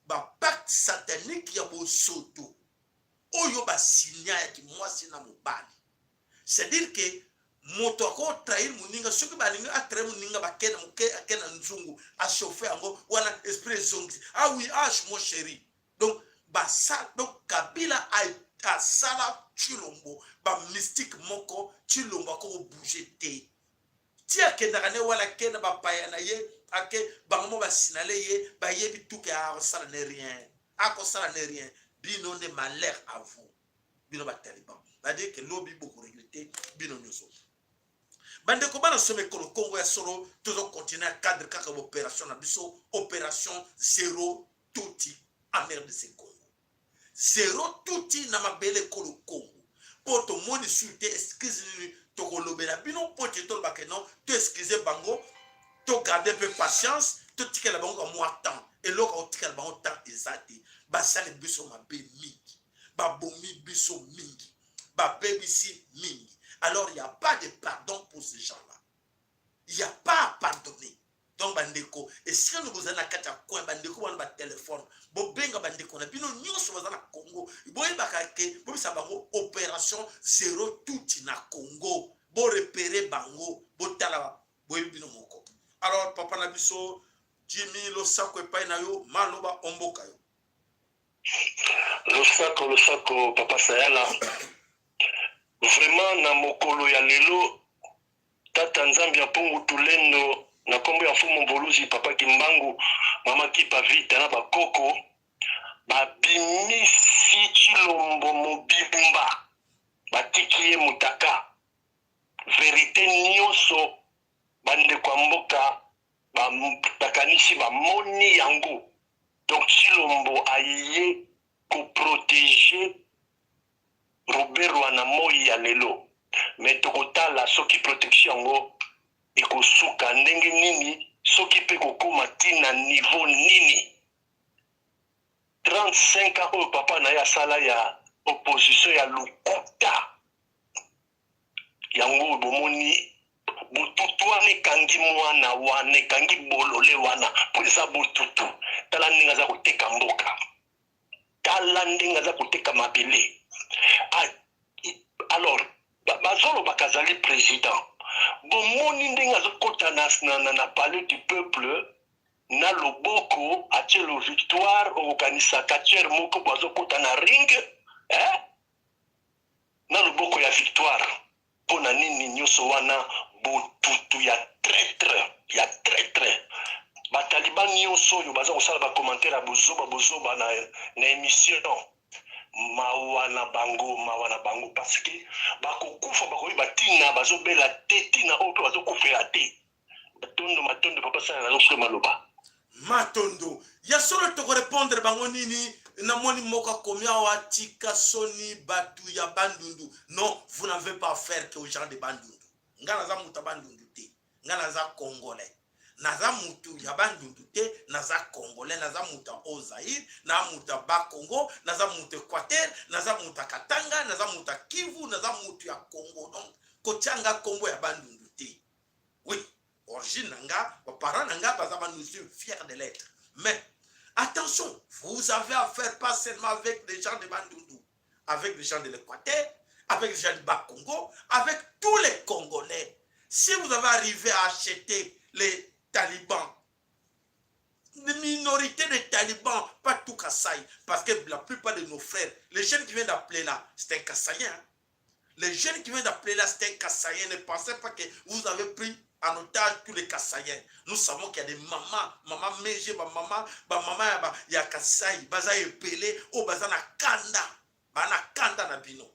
bapacte satanique ya bosoto oyo ba signa ya kimwasi na mobali c'est à dire que moto ako trahir moninga soki balingi a trahir moninga bakenda moke ake na nzungu a chauffe yango wana esprit ezongisi ah oui ah mon chéri donc basala donc kabila asala tshilombo ba mystique moko tshilombo akoko bouger te ti akendaka ne wana ake na bapaya na ye ake bango mo basinale ye bayebi tuke akosala ne rien akosala ne rien bino nde malheur à vous bino bataliban badi ke lobi bokoregrete bino nyonso bandeko bana soma ekolo kongo ya solo tozo continue ya cadre kaka baopération na biso opération zero tuti en rdc congo Zero tuti na mabele ekolo Congo. Po tomoni sur te excuse nini tokolobela bino po te toloba ke non to excuse bango to garder mpe patience totikela bango ka mwa temps. Eloko ya kotikela bango temps eza te. Basali biso mabe mingi, babomi biso mingi, babebisi mingi. Alors il y a pas de pardon pour ces gens-là. Il y a pas à pardonner. Donc bandeko esika nini bozali na kati ya coin bandeko wana ba telefone bobenga bandeko na bino nyonso baza na Congo boyebaka ke bobisa bango operation zero tuti na Congo bo repere bango botala boyebi bino moko alors papa na biso Jimmy losako epai na yo maloba omboka yo. Losako losako papa Sayala vraiment na mokolo ya lelo Tata Nzambi ya Mpungu Tulendo na kombo ya Mfumu Mvuluzi Papa Kimbangu Mama Kipa Vita na bakoko babimisi Tshilombo mobimba batiki ye mutaka verite nioso bandeko ya mboka bakanisi bamoni yango donc Tshilombo aye ko proteger Ruberwa na moyi ya lelo mais tokotala soki protection yango ekosuka ndenge nini soki pe ekokoma ti na niveau nini. 35 ans oyo papa na ye asala ya opposition ya lokuta yango oyo bomoni botutu wana ekangi mwana wana ekangi bolole wana po eza botutu tala ndenge aza koteka mboka. Tala ndenge aza koteka mabele. Alors bazolobaka azali president. Bomoni ndenge azokota na, na, na, na palais du peuple na loboko atie lo victoire, okokanisa catcheur moko bo azokota na ring eh? na loboko ya victoire. Mpo na nini nyoso wana botutu ya traitre ya traitre ba taliban nyoso oyo baza kosala ba commentaire ya bozoba bozoba na, na emission mawa na bango mawa na bango parce que bakokufa bakoyeba ntina bazobela te ntina oyo mpe bazokufela te. Matondo matondo papa sala nazo maloba. Matondo ya solo toko repondre bango nini? Namoni moko akomi awa tika soni batu ya Bandundu. Non, vous n'avez pas affaire que aux gens de Bandundu. Nga naza mutu ya Bandundu te, nga naza congolais. Naza mutu ya Bandundu te, naza congolais, naza mutu ya Haut Zaïre, na mutu ya Bas Congo, naza mutu ya Equateur, naza mutu ya Katanga, naza mutu ya Kivu, naza mutu ya Congo. Donc kotia nga kombo ya Bandundu te. Oui, origine na nga, ba parents na nga baza ba nous suis fiers de l'être. Mais attention, vous avez affaire pas seulement avec des gens de Bandundu, avec des gens de l'Équateur, avec des gens du Bas-Congo, avec tous les Congolais. Si vous avez arrivé à acheter les talibans, les minorités des talibans, pas tout Kasaï, parce que la plupart de nos frères, les jeunes qui viennent d'appeler là, c'est un Kasaïen. Hein. Les jeunes qui viennent d'appeler là, c'est un Kasaïen. Ne pensez pas que vous avez pris en otage tous les Kasaïens. Nous savons qu'il y a des mamans, maman Mégé, ma maman, ma maman, il y a Kasaï, baza epelé, oh baza na kanda, ba na kanda na bino.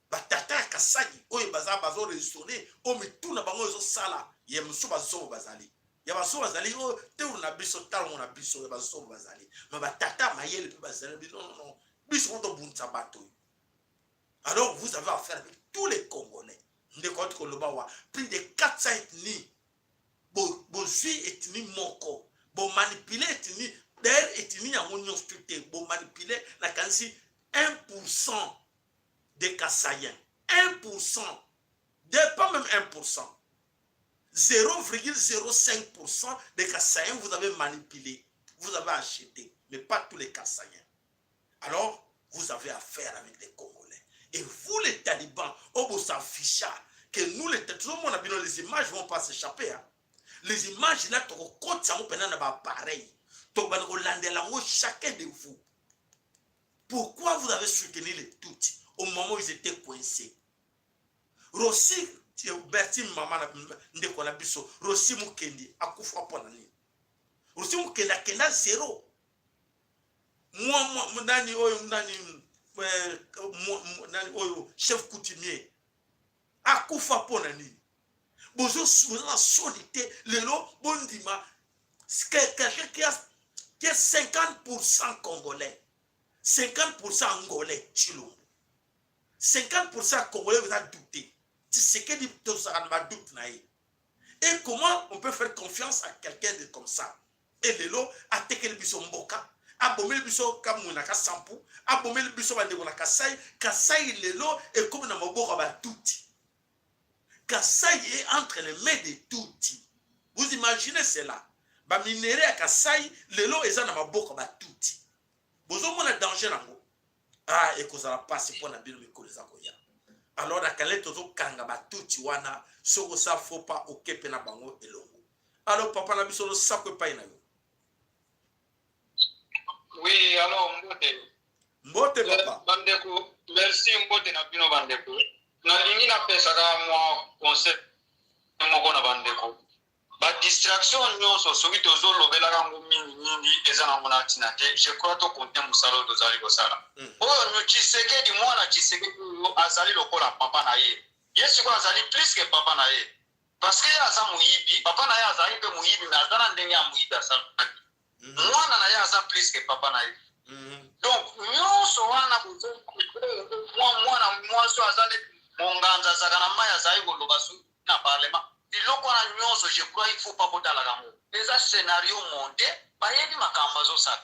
Ba tata ya Kasaï, oyo baza bazo raisonner, oh mitu na bango ezo sala, ya mosusu bazobo bazali. Ya bazobo bazali, oh teuru na biso, talongo na biso, ya bazobo bazali. Mais ba tata mayele pe bazali, non non non, biso ko tobundisa bato. Alors vous avez affaire avec tous les Congolais. Ndeko auti koloba wa plus de 400 ethnies. Bo bozui ethnie moko, bo manipuler ethnie, d'ailleurs ethnie yango nyonso te, bo manipuler nakanisi 1% des Kasaïens. 1%, de pas même 1%. 0,05% des Kasaïens vous avez manipulé, vous avez acheté, mais pas tous les Kasaïens. Alors, vous avez affaire avec des Congolais. Et vous, les talibans, au s'afficha que nous, les talibans, les images vont pas s'échapper. Hein. Les images là, pareil. Chacun de vous. Pourquoi vous avez soutenu les Tutsis au moment où ils étaient coincés? Rossi, Bertine, maman, ndeko na biso, Rossi Mukendi, akufa pona nini? Rossi Mukendi akenda zéro. Mwa, mwa, nani oyo, nani, eh, mwa, nani oyo, chef coutumier, akufa pona nini? Bozo, bozo na soni te, lelo, bondima, quelqu'un qui a, qui est 50% congolais, 50% angolais, Tshilombo. 50% congolais, vous avez douté. Tshisekedi, tozalaka na ba doute na ye. Et comment on peut faire confiance à quelqu'un de comme ça? Et lelo, atekeli biso mboka, abomeli biso Kamwina Kasampu, abomeli biso bandeko na Kasai, Kasai lelo ekomi na maboko ya batuti. Kasai est entre les mains des Tutsis. Vous imaginez cela? Ba minerais ya Kasai lelo eza na maboko ya batuti. Bozomona danger nango. Ah, ekozala pasi mpo na bino mikolo eza koya. Alors na kale tozokanga batuti wana, soki osa faux pas okepe na bango elongo. Alors papa na biso losako epai na yo. Oui, alors mbote. Mbote papa. Bandeko, merci mbote na bino bandeko. Nalingi napesaka mwa conseil moko na bandeko. Ba distraction nyonso soki tozolobelaka yango mingi mingi eza nango na ntina te. Je crois to continue mosala oyo tozali kosala. Oyo Tshisekedi, mwana Tshisekedi oyo azali lokola papa na ye. Ye sikoyo azali plus que papa na ye. Parce que ye aza moyibi, papa na ye azalaki mpe moyibi, mais aza na ndenge ya moyibi asalaki. Mwana na ye aza plus que papa na ye. Donc nyonso wana mwa mwana mwasi oyo aza neti monganza azalaka na mai azali koloba soki na parlement biloko wana nyonso je crois il faut pas botalaka yango eza scenario monte bayebi makambo bazosala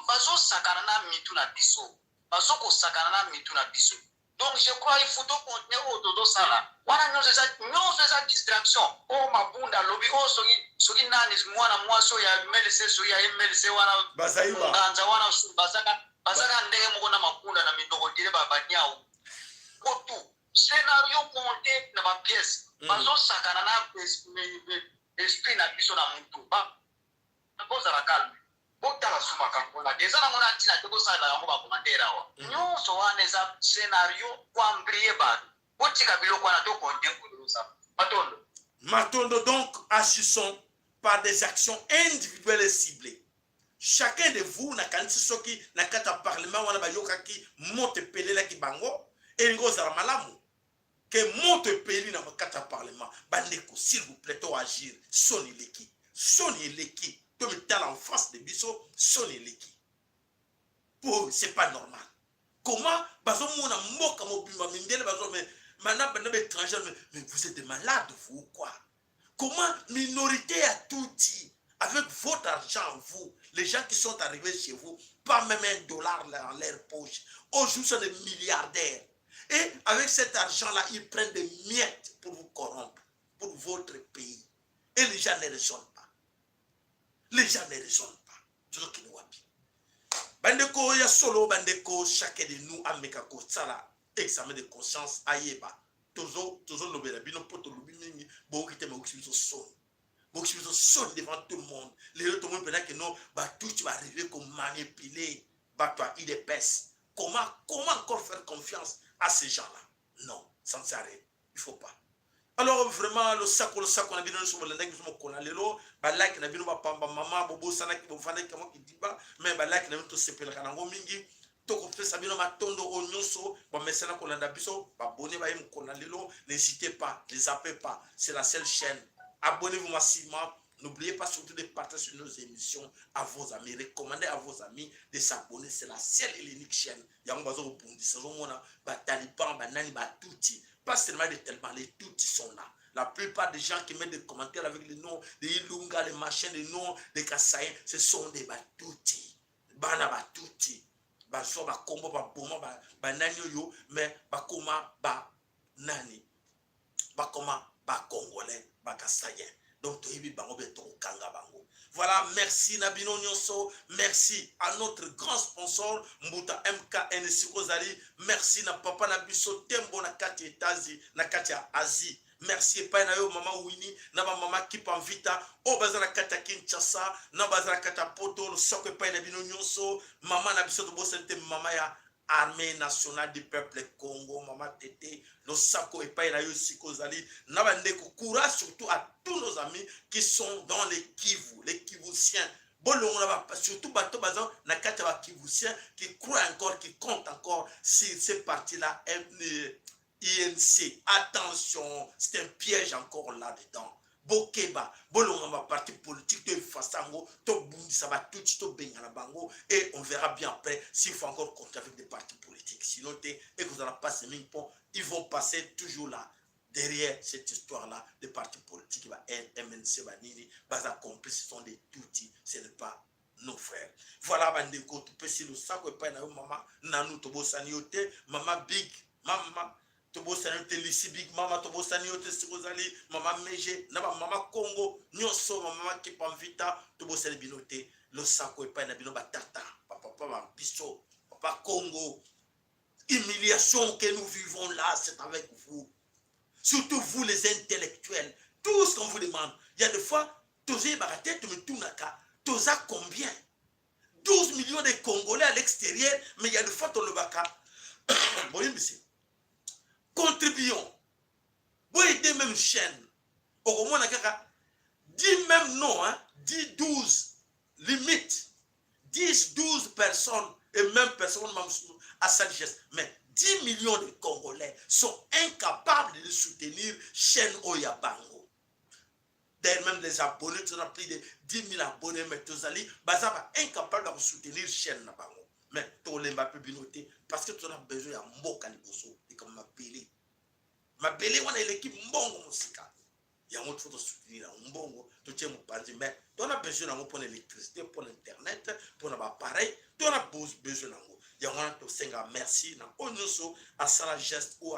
bazosakana na mitu na biso bazokosakana na mitu na biso Donc je crois il faut to continuer oyo tozo sala wana nionso eza nionso eza distraction oyo mabunda alobi oyo soki soki nani mwana mwasi oyo ya MLC soki ya MLC wana Bazaiba. nganza wana bazaka bazaka ndenge moko na mabunda na mindoko dire ba baniau kotu scenario monte na ba pièces bazosakana na esprit na biso na mutu ba bozala calme Botala su makambo wana te eza nango na ntina te bosalela yango ba commentaire awa nionso wana eza scenario ko embrouiller batu. Botika biloko wana to continuer kolonza. Matondo. Matondo donc agissons par des actions individuelles et ciblées. Chacun de vous nakanisi soki na kati ya parlement wana bayokaki moto epelelaki bango elingi ozala malamu ke moto epeli na kati ya parlement. Bandeko, s'il vous plaît, to agir. Soni eleki, soni eleki, tomitala en face de biso, soni eleki. Po c'est pas normal. Comment bazomona mboka mobimba mindele bazo mais mana bana ba étranger mais, mais vous êtes des malades vous ou quoi? Comment minorité ya Tutsi avec votre argent vous, les gens qui sont arrivés chez vous, pas même un dollar dans leur poche, aujourd'hui sont des milliardaires. Et avec cet argent-là, ils prennent des miettes pour vous corrompre, pour votre pays. Et les gens ne raisonnent pas. Les gens ne raisonnent pas. Tozokende wapi? Bandeko ya solo, bandeko, chacun de nous ameka kosala examen de conscience, ayeba. Tozo tozolobela bino mpo tolobi mingi, boyoki te, boyokisi biso soni. Boyokisi biso soni devant tout le monde. Lelo tomoni mpenza ke no batuti baarrive komanipuler bato ya UDPS. Comment, comment encore faire confiance à ces gens-là? Non, ça ne sert à rien. Il faut pas. Alors vraiment losako losako na bino nyonso bolandaki biso mokolo na lelo, balike na bino bapamba mama bobosanaki bofandaki kama kidiba, mais balike na bino tosepelaka nango mingi. Tokopesa bino matondo oyo nyonso bamesana kolanda biso, babone baye mokolo na lelo. N'hésitez pas, ne zappez pas, c'est la seule chaîne. Abonnez-vous massivement. N'oubliez pas surtout de partager nos émissions à vos amis. Recommandez à vos amis de s'abonner. C'est la seule et l'unique chaîne. Yango bazo kobundisa, ozomona ba taliban, ba nani, ba tutsi. Pas seulement des talibans, les tutsis sont là. La plupart des gens qui mettent des commentaires avec les noms de Ilunga, les machins, les noms des Kasaïens, ce sont des batutsi. Bana batutsi. Bazo ba kombo ba boma ba, ba nani oyo, mais bakoma ba nani. Bakoma ba Congolais, ba Kasaïens. Donc toyebi bango be tokokanga bango. Voilà, merci na bino nyonso, merci à notre grand sponsor Mbuta MKN Sikozali, merci na papa na biso Tembo na kati ya États-Unis, na kati ya Asie. Merci epai na yo mama Winnie na ba mama Kipa Mvita oyo baza na kati ya Kinshasa na baza na kati ya Poto, losako epai na bino nyonso. Mama na biso tobosani te, mama ya Armée nationale du peuple Congo, mama Tete, losako epai na yo esika ozali na bandeko. Courage surtout à tous nos amis qui sont dans les Kivu, les Kivusiens. Bolongola ba, surtout bato baza na kati ya ba Kivusiens qui croient encore, qui comptent encore sur ces partis-là, INC. Attention, c'est un piège encore là-dedans. Bokeba, bolonga ba parti politique to effacer yango, to bundisa ba tutsi, to bengana bango, et on verra bien après s'il faut encore compter avec des partis politiques. Sinon te ekozala passe mingi po ils vont passer toujours là derrière cette histoire-là des partis politiques, ba MNC, ba nini, baza complices, ce sont des tutsi, ce n'est pas nos frères. Voilà bandeko, topesi losako epai na yo mama nanu tobosani yo te, mama Big mama tobosani yo te, Lisi Big mama tobosani yo te, siko ozali mama Meje na bamama Congo nyonso, bamama Kipa Mvita tobosani bino te. Losako epai na bino batata, bapapa ba biso, papa Congo. Humiliation que nous vivons là, c'est avec vous. Surtout vous les intellectuels. Tout ce qu'on vous demande. Il y a des fois, tozoyebaka te, tomitunaka, toza combien? 12 millions de Congolais à l'extérieur, mais il y a des fois tolobaka, boyebisi, contribuons. Boyede même chaîne. Okomona kaka 10 même non, hein, 10, 12, limite 10, 12 personnes et même personne à sa geste. Mais 10 millions de Congolais sont incapables de soutenir chaîne oyo ya bango. D'ailleurs, même les abonnés, tu as plus de 10 000 abonnés, mais tozali, baza incapable de soutenir chaîne na bango. Mais tolemba pe bino te, parce que tu as besoin ya mboka liboso, et comme mabele. Mabele wana eleki mbongo mosika. Yango faut soutenir yango mbongo, totie mopanzi, mais on a besoin nango pour l'électricité, pour l'internet, pour na appareil, on a besoin nango. Yango wana tosenga merci na oyo nyonso asala geste oyo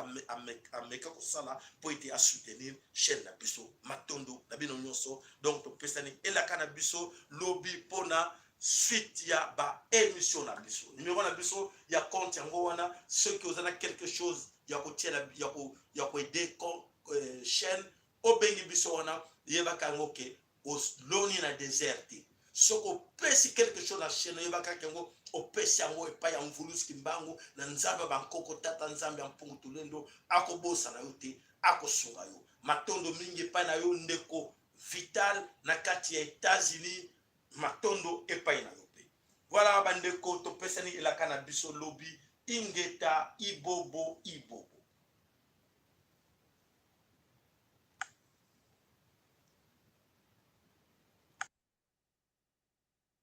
ameka kosala po ete asoutenir chaîne na biso. Matondo na bino nyonso. Donc topesani elaka na biso lobi mpona suite ya ba émission na biso. Numéro na biso ya compte yango wana, soki oza na quelque chose ya kotia ya koaider chaîne, obengi biso wana, yebaka yango ke oloni na désert te. Soki opesi quelque chose na chaîne, oyebaka yango. Opesi yango epai ya Mvuluzi Kimbangu na Nzambe ya bankoko, Tata Nzambe ya Mpungu Tulendo, akobosana yo te, akosunga yo. Matondo mingi epai na yo ndeko Vital na kati ya Etats-Unis, matondo epai na yo mpe. Voilà bandeko, topesani elaka na biso lobi. Ingeta, ibobo, ibobo.